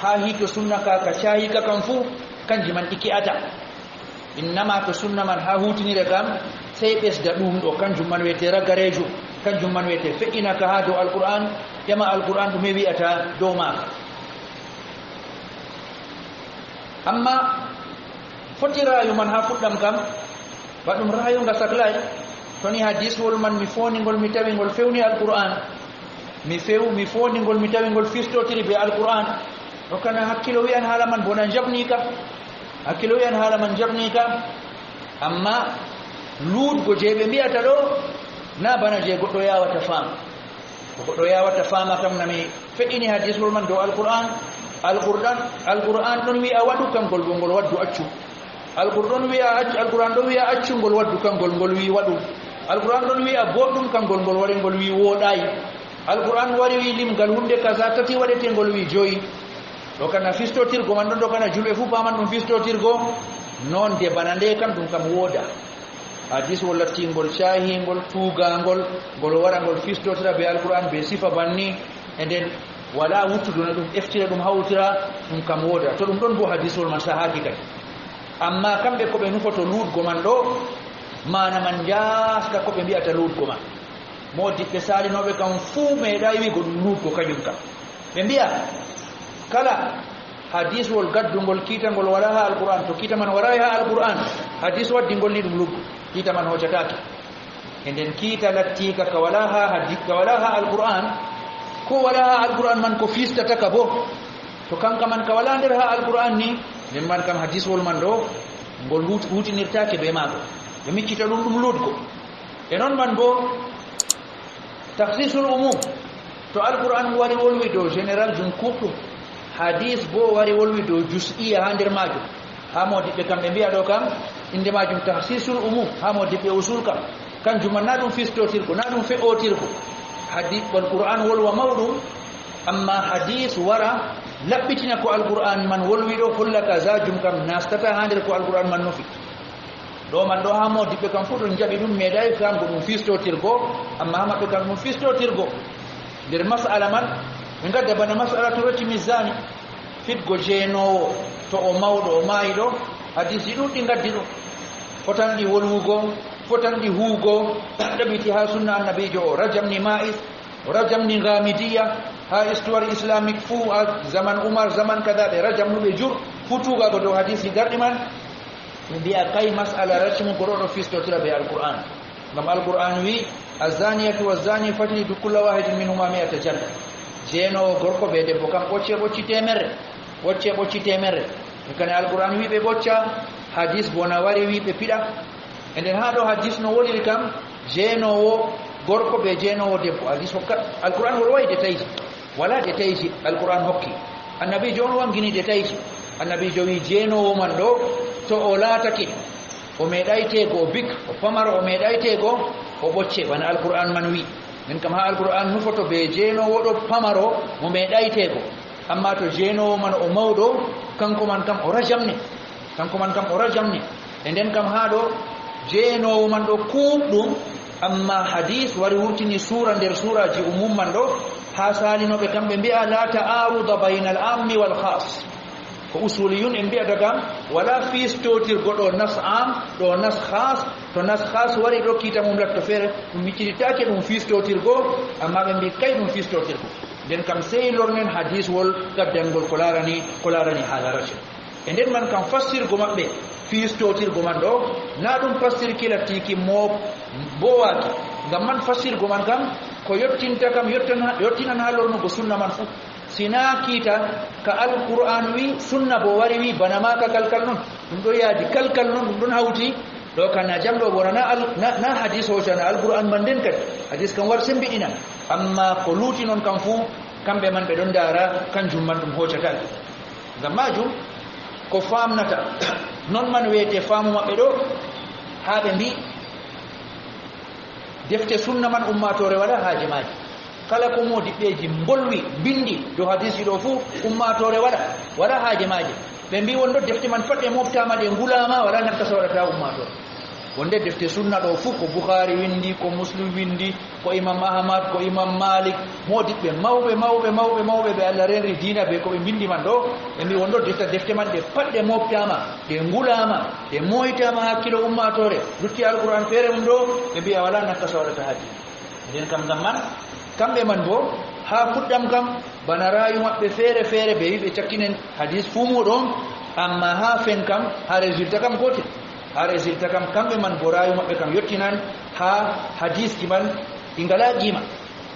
haa hiito sunna ka, ka caayi ka kam fuu, kanji man ɗi ke'ata. Innama to sunna man haa huutinire kam, sey ɓesda ɗum ɗo, kanjum man wiyetee ragareejo, kanjum man wiyetee fe'ina ka haa dow Alqur'an, ƴama Alqur'an ɗume wi'ata dow maaka. Amma foti raayu man haa fuɗɗam kam, ba ɗum raayu nga saklaay, to ni hadiswol man mi foondi ngol, mi tawi ngol fewni Alqur'an, mi few-, mi foondi ngol, mi tawi ngol fistotiri be Alqur'an, ɗo kana hakkilo wi'an haala man bona njaɓni ka. Hakkilo wi'an haala man njaɓni ka. Amma luutgo je ɓe mbi'ata ɗo, na bana je goɗɗo yawata faama. Ko goɗɗo yawata faama kam, na mi fe'ini hadiswol man dow Alqur'an. Alqur'an, Alqur'an ɗon wi'a waɗu, kangol bo ngol waddu accu. Alqur'an ɗon wi'a accu, Alqur'an ɗon wi'a accu, ngol waddu, kangol ngol wi'i waɗu. Alqur'an ɗon wi'a boɗɗum, kangol ngol wari ngol wi'i wooɗaay. Alqur'an wari wi'i limgal hunde kaza tati waɗete, ngol wi'i joyi. Ɗo kana fistotirgo man ɗon, ɗo kana julɓe fuu paaman ɗum fistotirgo. Noon de bana nde kam ɗum kam wooda. Hadis o lattingol caahingol, tuugangol, ngol wara ngol fistotira be Alqur'an be sifa banni, e nden wala wuttudu na ɗum eftira ɗum hawtira, ɗum kam wooda. To ɗum ɗon bo hadisol man sahaaki kadi. Amma kamɓe ko ɓe nufoto luutgo man ɗo, maana man njaaska ko ɓe mbi'ata luutgo man. Moodiɓɓe saalinooɓe kam fuu meeɗaay wi'go ɗum luutgo kañum kam. Ɓe mbi'a kala hadiswol gaddungol kiitangol wala haa Alqur'an, to kiita man waraay haa Alqur'an, hadis waddingol ni ɗum luutgo, kiita man hoocataake. E nden kiita lattiika ka wala haa hadi-, ka wala haa Alqur'an, ko wala haa Alqur'an man ko fistata ka bo. To kanka man ka wala nder haa Alqur'an ni, nden man kam hadiswol man ɗo, ngol wut-, hutinirtaake be maago. Ɓe miccita ɗum ɗum luutgo. E non man bo, takhsisul umum. To Alqur'an wari wolwi dow général jum kuuɗum, hadis bo wari wolwi dow juz'iyya haa nder maajum. Haa moodiɓɓe kam ɓe mbi'a ɗo kam, innde maajum takhsisul umum, haa moodiɓɓe usul kam. Kanjum man na ɗum fistotirgo, na ɗum fe'otirgo. Hadi-, Alqur'an wolwa mawɗum, amma hadis wara laɓɓitina ko Alqur'an man wolwi ɗo, holla kaza jum kam nastata haa nder ko Alqur'an man nufi. Ɗo man ɗo haa moodiɓɓe kam fuu ɗon njaɓi ɗum, meeɗaay kanko ɗum fistotirgo, amma haa maɓɓe kam ɗum fistotirgo. Nder mas'ala man, ɓe ngadda bana mas'alatu rajmi zani, fitgo jeenoowo, to o mawɗo, o maayi ɗo, hadisji ɗuuɗɗi ngaddi ɗum. Fotanɗi wolwugo, fotanɗi huugo, ɗaɓɓiti haa sunna annabiijo o, Rajam ni Ma'is, Rajam ni Ghamidiyya, haa histoire islamique fuu, haa zaman Umar, zaman kada, ɓe Rajam no ɓe jur, fuu tuugago dow hadisji garɗi man. Ɓe mbi'a kay mas'ala rajmu ko ɗo ɗo fistotira be Alqur'an. Ngam Alqur'an wi'i, "Azzaniyatu wazzani fajlidu kulla wahidin minhuma mi'ata jalda." Jeenoowo gorko be debbo kam ɓocce ɓocci teemerre. Ɓocce ɓocci teemerre. Kane Alqur'an wi'i ɓe ɓocca, hadis bo na wari wi'i ɓe piɗa. E nden haa ɗo hadis no woliri kam, jeenoowo gorko be jeenoowo debbo. Hadis hokka, Alqur'an wolwaay détailji. Wala détailji Alqur'an hokki. Annabiijo on wangini détailji. Annabiijo wi'i jeenoowo man ɗo, to o laatake, O meeɗayteego o bik, o pamaro, o meeɗayteego o ɓocce, bana Alkur'aan man wi'i. Nden kam haa Alkur'aan nufoto bee jeenoowo ɗo pamaro mo meeɗayteego. Ammaa to jeenoowo man o mawɗo, kaŋko man kam o rajamne. Kaŋko man kam o rajamne. E nden kam haa ɗo, jeenoowo man ɗo kuuɓɗum, ammaa hadiis wari wurtini suura nder suuraaji umum man ɗo, haa saalinooɓe kam ɓe mbi'a, "Laa ta'aaruda baynal aammi wal xaas." Ko usuliyun en mbi'ata kam, walaa fiistootirgo ɗo nas am, ɗo nas xaas, to nas xaas wari ɗo kiita mum latto feere, ɗum miccitittaake ɗum fiistootirgo, ammaa ɓe mbi'i kay ɗum fiistootirgo. Nden kam sey lornen hadiiswol gaddangol ko laarani, ko laarani haala rajam. E nden man kam fassirgo maɓɓe fiistootirgo man ɗo, na ɗum fassirki lattiiki mo boowaaki. Ngam man fassirgo man kam ko yottinta kam yottana-, yottinan haa lornugo sunna man fuu. Si naa kiita ka Alkur'aan wi, sunna boo wari wi, bana maa ka kalkal non. Ɗum ɗon yaadi kalkal non, ɗum ɗon hawti. Ɗo ka na jam ɗo boo na al-, na, na hadiis hoocana Alkur'aan man nden kadi. Hadiis kam war sembiɗina. Ammaa ko luuti non kam fuu, kamɓe man ɓe ɗon ndaara, kanjum man ɗum hoocataake. Ngam maajum, ko faamnata, non man weete faamu maɓɓe ɗo, haa ɓe mbi'i, defte sunna man ummaatoore walaa haaje maaje. Kala ko moodiɓɓeeji mbolwi, mbinndi dow hadiisji ɗo fuu, ummaatoore walaa, walaa haaje maaje. Ɓe mbi'i wonno defte man pat ɗe mooftaama, ɗe ngulaama, walaa nakkasa waɗata ummaatoore. Wonde defte sunna ɗo fuu ko Bukhaari winndi, ko Muslim winndi, ko Imam Ahmad, ko Imam Malik, moodiɓɓe mawɓe, mawɓe, mawɓe, mawɓe ɓe Allah reenri diina bee ko ɓe mbinndi man ɗo, ɓe mbi'i wonno defte, defte man ɗe pat ɗe mooftaama, ɗe ngulaama, ɗe mooytaama hakkilo ummaatoore, lutti Alkur'aan feere mum ɗo, ɓe mbi'a walaa nakkasa waɗata haa diina. Nden kam ngam man, kamɓe man boo, haa fuɗɗam kam, bana raayu maɓɓe feere feere, ɓe wi'i ɓe cakkinen hadiis fuu muuɗum, ammaa haa fen kam, haa résultat kam gootel. Haa résultat kam, kamɓe man boo raayu maɓɓe kam yottinan haa hadiisji man ɗi ngalaa qiima.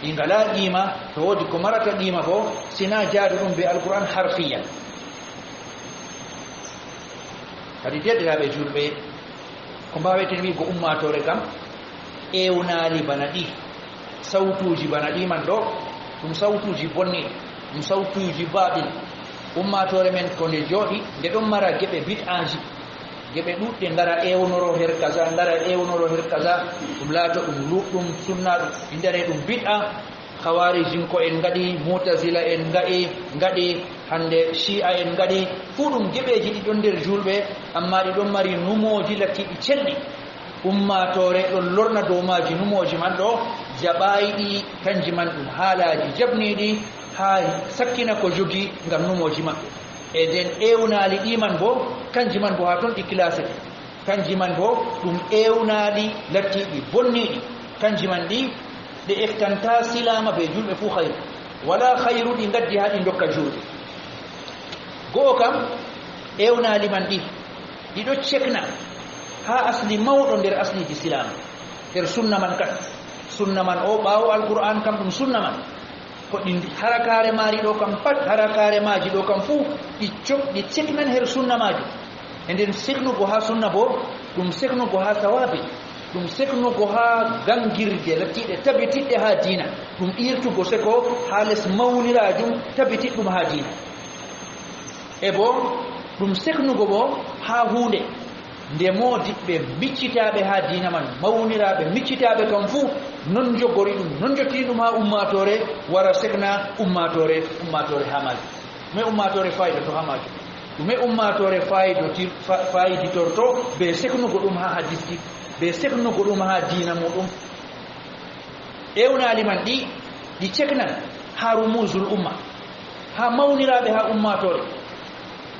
Ɗi ngalaa qiima, to woodi ko marata qiima boo, si naa jaaduɗum bee Alkur'aan harfiyan. Kadi deerɗiraaɓe juulɓe, ko mbaaweten wi'go ummaatoore kam, ewnaali bana ɗi, sawtuuji bana ɗi man ɗo, ɗum sawtuuji bonni, ɗum sawtuuji baaɗil. Ummaatoore men ko nde jooɗi, nde ɗon mara geɓe bid'aaji, geɓe ɗuuɗɗe ngara ewnoro her kaza, ngara ewnoro her kaza, ɗum laato ɗum luuɗɗum, sunnaaɗum, inde ɗum bid'a. Khawarijinko'en ngaɗi, Mu'tazila'en nga'i, ngaɗi, hande Shi'a'en ngaɗi, fuu ɗum geɓeeji ɗi ɗon nder juulɓe, ammaa ɗi ɗon mari numooji lattiiɗi celɗi. Ummaatoore ɗon lorna dow maaji numooji man ɗo, jaɓaayi ɗi, kanji man ɗum haalaaji jaɓniiɗi, haa sakkina ko jogi ngam numooji maɓɓe. E nden ewnaali ɗi man boo, kanji man boo haa ton ɗi classete. Kanji man boo ɗum ewnaali lattiiɗi bonniiɗi. Kanji man ɗi, ɗe eftanta silaama bee juulɓe fuu hayru. Walaa hayru ɗi ngaddi haa ɗi ndokka juulɓe. Go'o kam, ewnaali man ɗi, ɗi ɗo cekna haa asli mawɗo nder asliji silaama, nder sunna man kan. Sunna man o, ɓaawo Alkur'aan kam ɗum sunna man. Ko ɗi harakaare maari ɗo kam pat, harakaare maaji ɗo kam fuu, ɗi cok-, ɗi ceknan her sunna maajum. E nden seknugo haa sunna boo, ɗum seknugo haa sawaabi, ɗum seknugo haa gangirje lattiiɗe tabitiɗɗe haa diina, ɗum iirtugo seko haa les mawniraajum tabitiɗɗum haa diina. E boo, ɗum seknugo boo haa huunde, nde moodiɓɓe miccitaaɓe haa diina man, mawniraaɓe miccitaaɓe kam fuu, non njogori ɗum, non njottini ɗum haa ummaatoore, wara sekna ummaatoore, ummaatoore haa maajum. Ɗume ummaatoore faayidoto haa maajum? Ɗume ummaatoore faayidotir-, fa-, faayiditorto bee seknugo ɗum haa hadiisji, bee seknugo ɗum haa diina muuɗum? Ewnaali man ɗi, ɗi ceknan haa rumuusul umma, haa mawniraaɓe haa ummaatoore.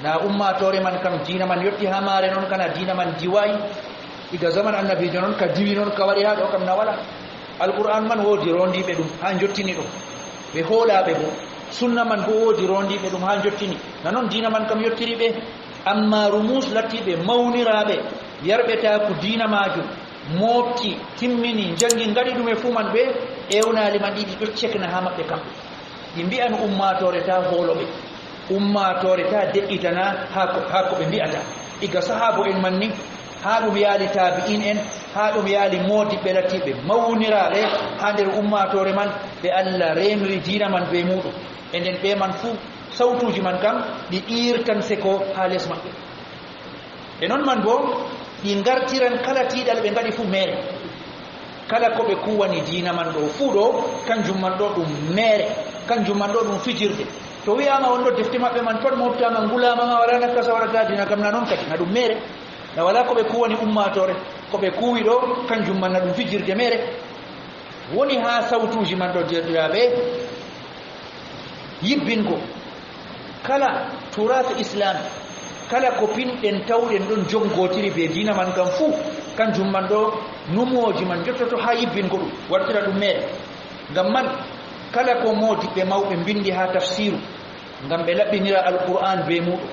Na ummaatoore man kam diina man yotti haa maare non, kana diina man diwaay. Iga zaman annabiijo non ka diwi non ka wari haa ɗo kam na wala. Alkur'aan man woodi roondiiɓe ɗum haa njottini ɗum. Ɓe hoolaaɓe boo. Sunna man boo woodi roondiiɓe ɗum haa njottini. Na non diina man kam yottiri ɓe. Ammaa rumuus lattiiɓe mawniraaɓe, yarɓe taaku diina maajum, mooɓti, timmini, njanngi, ngaɗi ɗume fuu man ɓe, ewnaali man ɗi ɗo cekna haa maɓɓe kamɓe. Ɗi mbi'an ummaatoore taa hoolo ɓe. Ummaatoore taa de'itana haa ko, haa ko ɓe mbi'ata. Iga sahaabo'en man ni, haa ɗum yaali taabi'iin'en, haa ɗum yaali moodiɓɓe lattiiɓe mawniraaɓe haa nder ummaatoore man, ɓe Allah reenri diina man bee muuɗum. E nden ɓe man fuu, sawtuuji man kam, ɗi iirtan seko haa les maɓɓe. E non man boo, Ɗi ngartiran kala tiiɗal ɓe ngaɗi fuu meere. Kala ko ɓe kuwani diina man ɗo fuu ɗo, kanjum man ɗo ɗum meere, kanjum man ɗo ɗum fijirde. To wi'aama on ɗo defte maɓɓe man pat moftaama, ngulaama ma, walaa nakkasa waɗata diina kam, na non kadi, na ɗum meere. Na walaa ko ɓe kuwani ummaatoore, ko ɓe kuwi ɗo, kanjum man na ɗum fijirde meere. Woni haa sawtuuji man ɗo, deerɗiraaɓe, yibbingo kala turaas Islam, kala ko pinɗen tawɗen ɗon jonngotiri bee diina man kam fuu, kanjum man ɗo numooji man njottoto haa yibbingo ɗum, wartira ɗum meere. Ngam man, kala ko moodiɓɓe mawɓe mbinndi haa tafsiiru, ngam ɓe laɓɓinira Alqur'aan bee muuɗum,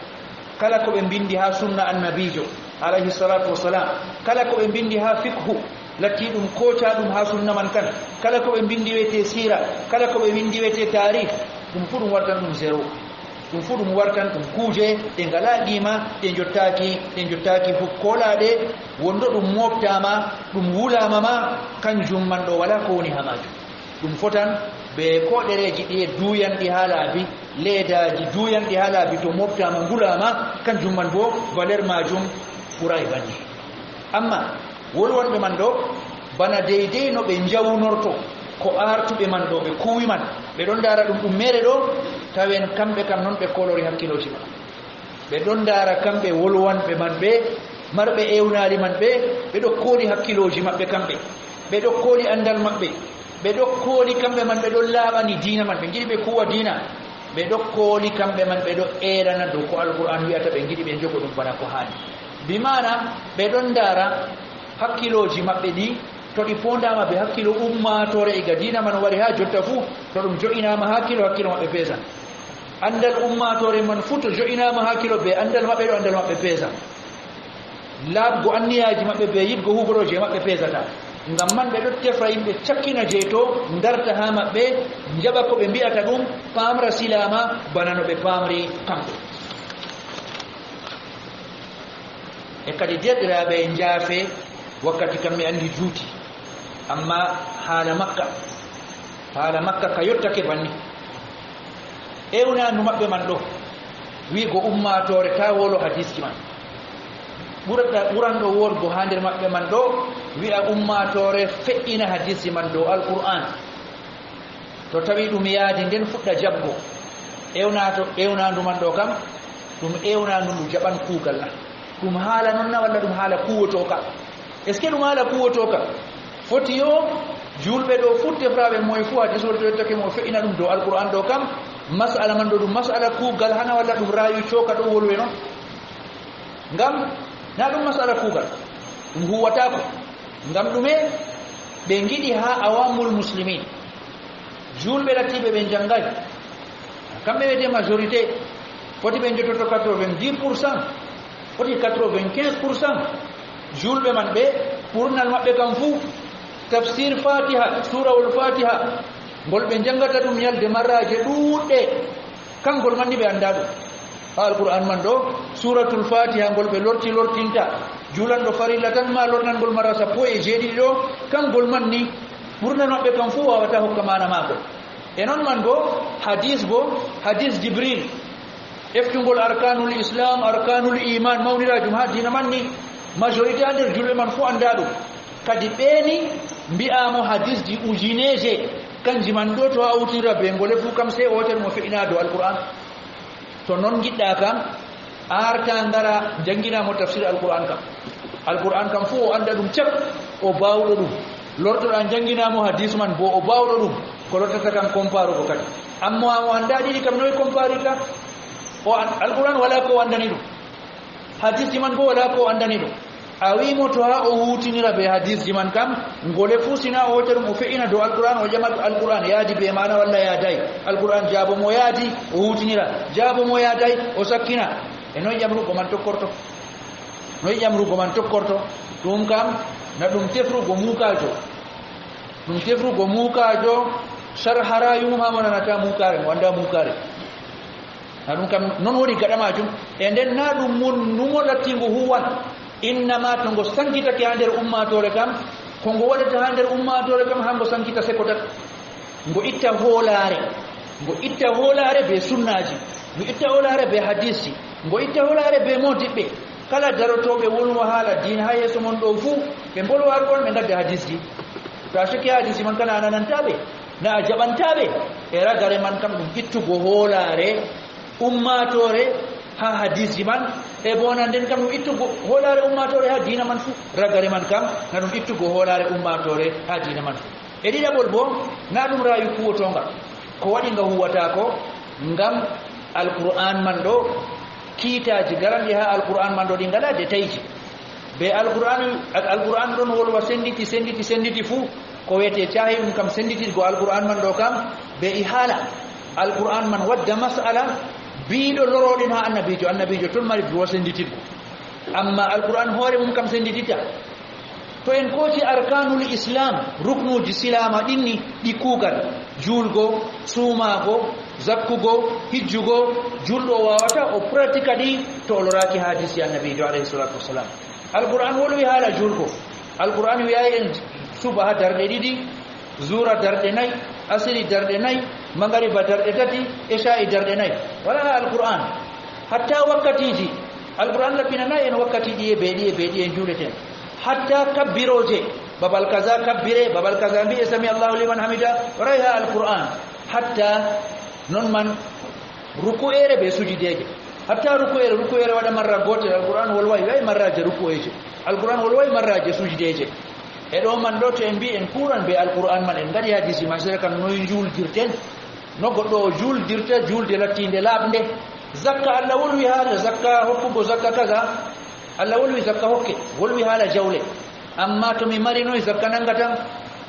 kala ko ɓe mbinndi haa sunna Annabiijo, alayhi salaatu wassalam, kala ko ɓe mbinndi haa fiqhu, latti ɗum kooca ɗum haa sunna man kan, kala ko ɓe mbinndi wiyetee siira, kala ko ɓe mbinndi wiyetee taarih, ɗum fuu ɗum wartan ɗum zéro. Ɗum fuu ɗum wartan ɗum kuuje ɗe ngalaa qiima, ɗe njottaaki, ɗe njottaaki fof koolaaɗe, wonndo ɗum mooɓtaama, ɗum wulaama ma, kanjum man ɗo walaa ko woni haa maajum. Ɗum fotan bee ko ɗereeji ɗiye duuyanɗi haa laabi, leedaaji duuyanɗi haa laabi, to mooɓtaama ngulaama, kanjum man boo valeur maajum ɓuraay banni. Ammaa wolwanɓe man ɗo, bana deydey no ɓe njawnorto ko aartuɓe man ɗo, ɓe kuuwi man, ɓe ɗon ndaara ɗum ɗum meere ɗo, tawen kamɓe kam non ɓe koolori hakkiilooji maɓɓe. Ɓe ɗon ndaara kamɓe wolwanɓe man ɓe, marɓe ewnaali man ɓe, ɓe ɗo kooli hakkiilooji maɓɓe kamɓe. Ɓe ɗo kooli anndal maɓɓe. Ɓe ɗo kooli kamɓe man, ɓe ɗon laaɓani diina man. Ɓe ngiɗi ɓe kuuwa diina. Ɓe ɗo kooli kamɓe man, ɓe ɗo eerana dow ko Alqur'aan wi'ata, ɓe ngiɗi ɓe njogo ɗum bana ko haani. Bi maana, ɓe ɗon ndaara hakkiilooji maɓɓe ɗi, to ɗi poondaama bee hakkiilo ummaatoore, iga diina man wari haa jotta fuu, to ɗum jo'inaama hakkiilo, hakkiilo maɓɓe peesan. Anndal ummaatoore man fuu to jo'inaama hakkiilo bee anndal maɓɓe ɗo, anndal maɓɓe peesan. Laaɓgo anniyaaji maɓɓe bee yiɗgo huugo ɗo jey maɓɓe peesata. Ngam man ɓe ɗon tefra yimɓe cakkina jey to, ngarta haa maɓɓe, njaɓa ko ɓe mbi'ata ɗum, paamra silaama bana no ɓe paamri kamɓe. E kadi, deerɗiraaɓe, njaafe, wakkati kam mi anndi juuti. Ammaa haala makka, haala makka ka yottake banni. Ewnaandu maɓɓe man ɗo, wi'go ummaatoore taa wolo hadiisji man. Ɓurata, ɓuranɗo wooɗgo haa nder maɓɓe man ɗo, wi'a ummaatoore fe'ina hadiisji man dow Alqur'aan. To tawi ɗum yaadi, nden fuɗɗa jaɓgo. Ewnaato, ewnaandu man ɗo kam, ɗum ewnaandu ndu jaɓan kuugal na? Ɗum haala non na, walla ɗum haala kuwotooka? Est-ce que ɗum haala kuwotooka? Foti yo juulɓe ɗo fuu, tefraaɓe moye fuu, hadiis wol to yottake mo, fe'ina ɗum dow Alqur'aan ɗo kam, mas'ala man ɗo ɗum mas'ala kuugal hana, walla ɗum raayu cooka ɗo wolwe non? Ngam na ɗum mas'ala kuugal, ɗum huwataako. Ngam ɗume? Ɓe ngiɗi haa awamul muslimin, juulɓe lattiiɓe ɓe njanngaay, kamɓe wiyetee majorité, foti ɓe njottoto quatre-vingt-dix pour cent, foti quatre-vingt-quinze pour cent juulɓe man ɓe, ɓurnal maɓɓe kam fuu, tafsir Fatiha, suurawol Fatiha, ngol ɓe njanngata ɗum nyalde marraaje ɗuuɗɗe, kangol man ni ɓe anndaa ɗum. Haa Alqur'aan man ɗo, suuratul Fatiha ngol ɓe lorti lortinta, juulanɗo farilla tan ma lornan ngol mara sappo e jeeɗiɗi ɗo, kangol man ni ɓurnal maɓɓe kam fuu waawataa hokka maana maagol. E non man go, hadiis go, hadiis Jibril, eftungol arkaanul Islaam, arkaanul iimaan, mawniraajum haa diina man ni, majorité haa nder juulɓe man fuu anndaa ɗum. Kadi ɓe ni mbi'aa mo hadiisji ujineeje, kanji man ɗo to a hawtinira bee ngole fuu kam, sey o wootere mo fe'inaa dow Alqur'aan. To non ngiɗɗa kam, arta ngara njannginaa mo tafsir Alqur'aan kam. Alqur'aan kam fuu o annda ɗum cak, o baawɗo ɗum. Lortoɗaa njannginaa mo hadiis man boo, o baawɗo ɗum, ko lortata kam kompaarugo kadi. Ammaa mo anndaa ɗiɗi kam, noy komparirta? O an-, Alqur'aan walaa ko o anndani ɗum. Hadiisji man boo walaa ko o anndani ɗum. A wi'i mo to haa o huuwtinira bee hadiisji man kam, ngole fuu si na o hooca ɗum o fe'ina dow Alqur'aan, o ƴama Alqur'aan yaadi bee maana walla yaadaay. Alqur'aan jaabo mo yaadi, o huuwtinira. Jaabo mo yaadaay, o sakkina. E noy ƴamrugo man tokkorto? Noy ƴamrugo man tokkorto? Ɗum kam, na ɗum tefrugo muukaajo. Ɗum tefrugo muukaajo, sar harayum haa mo nanata muukaare, mo anndaa muukaare. Na ɗum kam non woni gaɗa maajum. E nden na ɗum mun numo lattingo huwan. Innama to ngo sankitake haa nder ummaatoore kam, ko ngo waɗata haa nder ummaatoore kam, haa ngo sankita seko tan. Ngo itta hoolaare. Ngo itta hoolaare bee sunnaaji. Ngo itta hoolaare bee hadiisi. Ngo itta hoolaare bee moodiɓɓe. Kala darotooɓe wolwa haala diina haa yeeso mon ɗo fuu, ɓe mbolwa Alqur'aan, ɓe ngadda hadiisji. To a sukki hadiisji man, kana a nanantaa ɓe, na a jaɓantaa ɓe. E ragare man kam, ɗum ittugo hoolaare ummaatoore haa hadiisji man, e bonanden kam, ɗum ittugo hoolaare ummaatoore haa diina man fuu. Ragare man kam, na ɗum ittugo hoolaare ummaatoore haa diina man fuu. E ɗiɗaɓol boo, na ɗum raayu kuwotoonga. Ko waɗi nga huwataako? Ngam Alqur'aan man ɗo, kiitaaji garanɗi haa Alqur'aan man ɗo, ɗi ngalaa detayji. Be Alqur'aan, Alqur'aan ɗon wolwa senditi, senditi, senditi fuu. Ko wiyetee caahi ɗum kam sendititgo Alqur'aan man ɗo kam, be e haala. Alqur'aan man wadda mas'ala, biiɗo lorooɗen haa Annabiijo, Annabiijo ton mari droit sendititgo. Ammaa Alqur'aan hoore mum kam sendititta. To en kooti arkaanul Islaam, ruknuuji silaama ɗin ni, ɗi kuugal, juulgo, suumaago, zakkugo, hijjugo, juulɗo o waawataa o pratika ɗi to o loraaki hadiisi Annabiijo alayhi salaatu wassalaam. Alqur'aan wolwi haala juulgo. Alqur'aan wi'aay en subaha darɗe ɗiɗi, zuura darɗe nay, asiri darɗe nay, magariba darɗe tati, eshaa'i darɗe nay. Walaa haa Alqur'aan. Hatta wakkatiiji, Alqur'aan laɓɓinanaay en wakkati ɗiye be ɗiye be ɗiye njuuleten. Hatta kabbirooje, babal kaza kabbire, babal kaza mbi'e sami Allahu liman hamida, waraay haa Alqur'aan. Hatta non man ruku'eere be sujideeje. Hatta ruku'eere, ruku'eere waɗa marra gootel, Alqur'aan wolwaay, wi'aay marraaje ruku'eeje. Alqur'aan wolwaay marraaje sujideeje. E ɗo man ɗo, to en mbi'i en kuuran be Alqur'aan man, en ngaɗi hadiisi man, sera kam noy njuuldirten? No goɗɗo o juuldirta juulde lattiinde laaɓnde. Zakka, Allah wolwi haala zakka, hokkugo zakka kaza. Allah wolwi zakka hokke, wolwi haala jawle. Ammaa to mi mari noy zakka nangatam,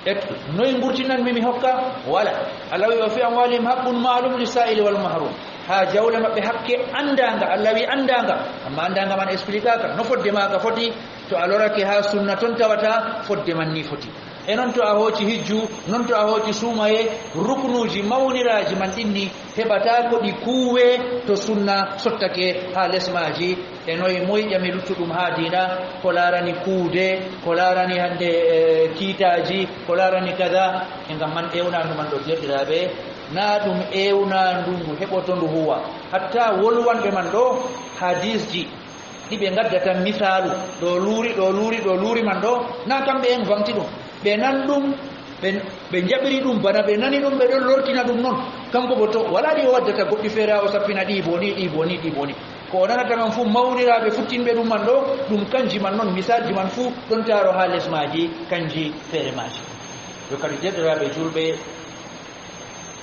e noy ngurtinanmi mi hokka? Wala. Allah wi, "Wa fi amwalihim haqqun ma'lum lis-sa'ili wal mahrum." Haa jawle maɓɓe hakke anndaanga, Allah wi anndaanga. Ammaa anndaanga man expliquaaka. No fodde maaka foti, to a lorake haa sunna ton tawata fodde man ni foti. E non to a hooci hijju, non to a hooci suumaye, ruknuuji mawniraaji man ɗin ni heɓataa ko ɗi kuuwe to sunna sottake haa les maaji. E noye moy ƴami luttuɗum haa diina, ko laarani kuude, ko laarani hannde, eh, kiitaaji, ko laarani kaza. E ngam man ewnaandu man ɗo, deerɗiraaɓe, naa ɗum ewnaandu ndu heɓoto ndu huwa. Hatta wolwanɓe man ɗo, hadiisji ɗi ɓe ngaddata misaalu, ɗo luuri, ɗo luuri, ɗo luuri man ɗo, naa kamɓe en vangti ɗum. Ɓe nan ɗum, ɓe, ɓe njaɓiri ɗum bana ɓe nani ɗum, ɓe ɗon lortina ɗum non. Kanko bo to, walaa ɗi o waddata goɗɗi feere, haa o sappina ɗi bo ni, ɗi bo ni, ɗi bo ni. Ko o nanata man fuu, mawniraaɓe futtinɓe ɗum man ɗo, ɗum kanji man non, misaalji man fuu ɗon taaro haa les maaji, kanji feere maaji. Yo kadi, deerɗiraaɓe juulɓe,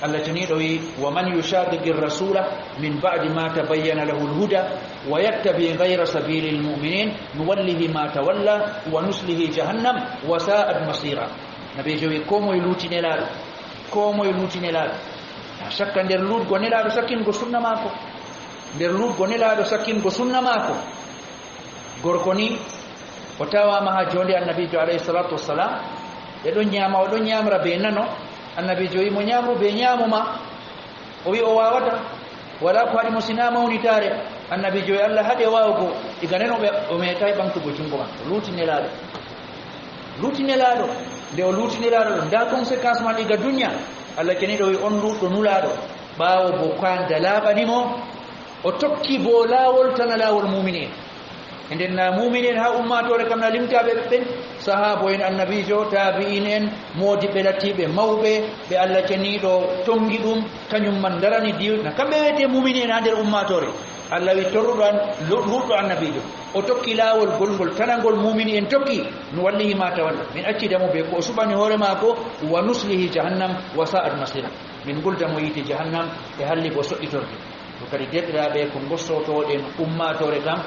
Allah ceniiɗo wi, "Wa man yushaqiqir rasula min ba'di ma tabayyana lahul huda wa yattabi ghayra sabilil mu'minin nuwallihi ma tawalla wa nuslihi jahannam wa sa'at masira." Nabiijo wi, "Ko moye luuti Nelaaɗo, ko moye luuti Nelaaɗo." Na shakka nder luutgo Nelaaɗo sakkingo sunna maako. Nder luutgo Nelaaɗo sakkingo sunna maako. Gorko ni, o tawaama haa joonde Annabiijo alayhi salatu wassalam. Ɓe ɗon nyaama, o ɗon nyaamra be nano. Annabiijo wi mo, "Nyaamru be nyaamo ma." O wi o waawata. Walaa ko haɗi mo sinaa mawnitaare. Annabiijo wi Allah haɗe waawugo. Iga nden o ɓe-, o meetaay ɓaŋgtugo juŋngo man. O luuti Nelaaɗo. Luuti Nelaaɗo. Nde o luuti Nelaaɗo ɗo, ndaa conséquence man iga dunya. Allah ceniiɗo wi on luutɗo Nulaaɗo. Ɓaawo bo kanda laaɓani mo, o tokki bo laawol tana laawol muumini en. E nden na muumini en haa ummaatoore kam na limtaaɓe ɓen, sahaabo en, Annabiijo, taabi'in en, moodiɓɓe lattiiɓe mawɓe, ɓe Allah ceniiɗo tongi ɗum, kañum man ndarani diina. Kamɓe wiyetee muumini en haa nder ummaatoore. Allah wi torruɗo an, lu-, luutɗo Annabiijo. O tokki laawol gol ngol tanangol muumini en tokki, nuwallihi ma tawalla. Min accida mo be ko o suɓani hoore maako, wa nuslihi jahannam, wa sa'at masira. Min ngulda mo yiite jahannam, e halli bo soɗɗitorde. To kadi, deerɗiraaɓe, ko ngossotoɗen ummaatoore kam,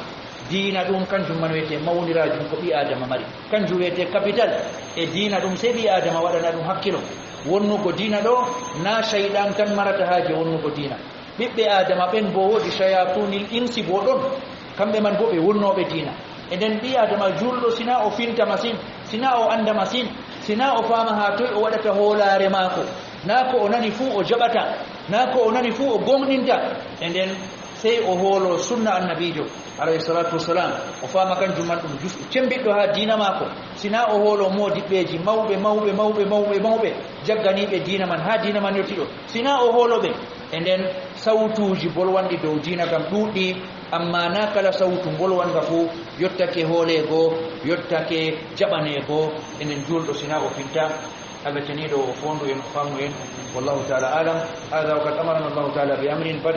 diina ɗum kanjum man wiyetee mawniraajum ko ɓii Aadama mari. Kanjum wiyetee capital. E diina ɗum sey ɓii Aadama waɗana ɗum hakkilo. Wonnugo diina ɗo, naa shayɗan tan marata haaje wonnugo diina. Ɓiɓɓe Aadama ɓen bo woodi shayatunil insi bo ɗon. Kamɓe man bo ɓe wonnooɓe diina. E nden ɓii Aadama juulɗo, sinaa o finta masin, sinaa o anda masin, sinaa o faama haa toy o waɗata hoolaare maako. Naa ko o nani fuu o jaɓata, naa ko o nani fuu o gooŋɗinta. E nden sey o hoolo sunna Annabiijo, alayhi salatu wassalam. O faama kanjum man ɗum jusɗo, cembiɗɗo haa diina maako. Sinaa o hoolo moodiɓɓeeji mawɓe, mawɓe, mawɓe, mawɓe, mawɓe, jagganiiɓe diina man haa diina man yotti ɗo. Sinaa o hoolo ɓe. E nden, sawtuuji bolwanɗi dow diina kam ɗuuɗɗi, amma na kala sawtu mbolwanga fuu yottake hoole goo, yottake jaɓane goo. E nden, juulɗo, si na o finta, Allah ceniiɗo o foondu en, o faamu en. Wallahu taala alam. Hada wa kad amarana Allahu taala bi amrin bada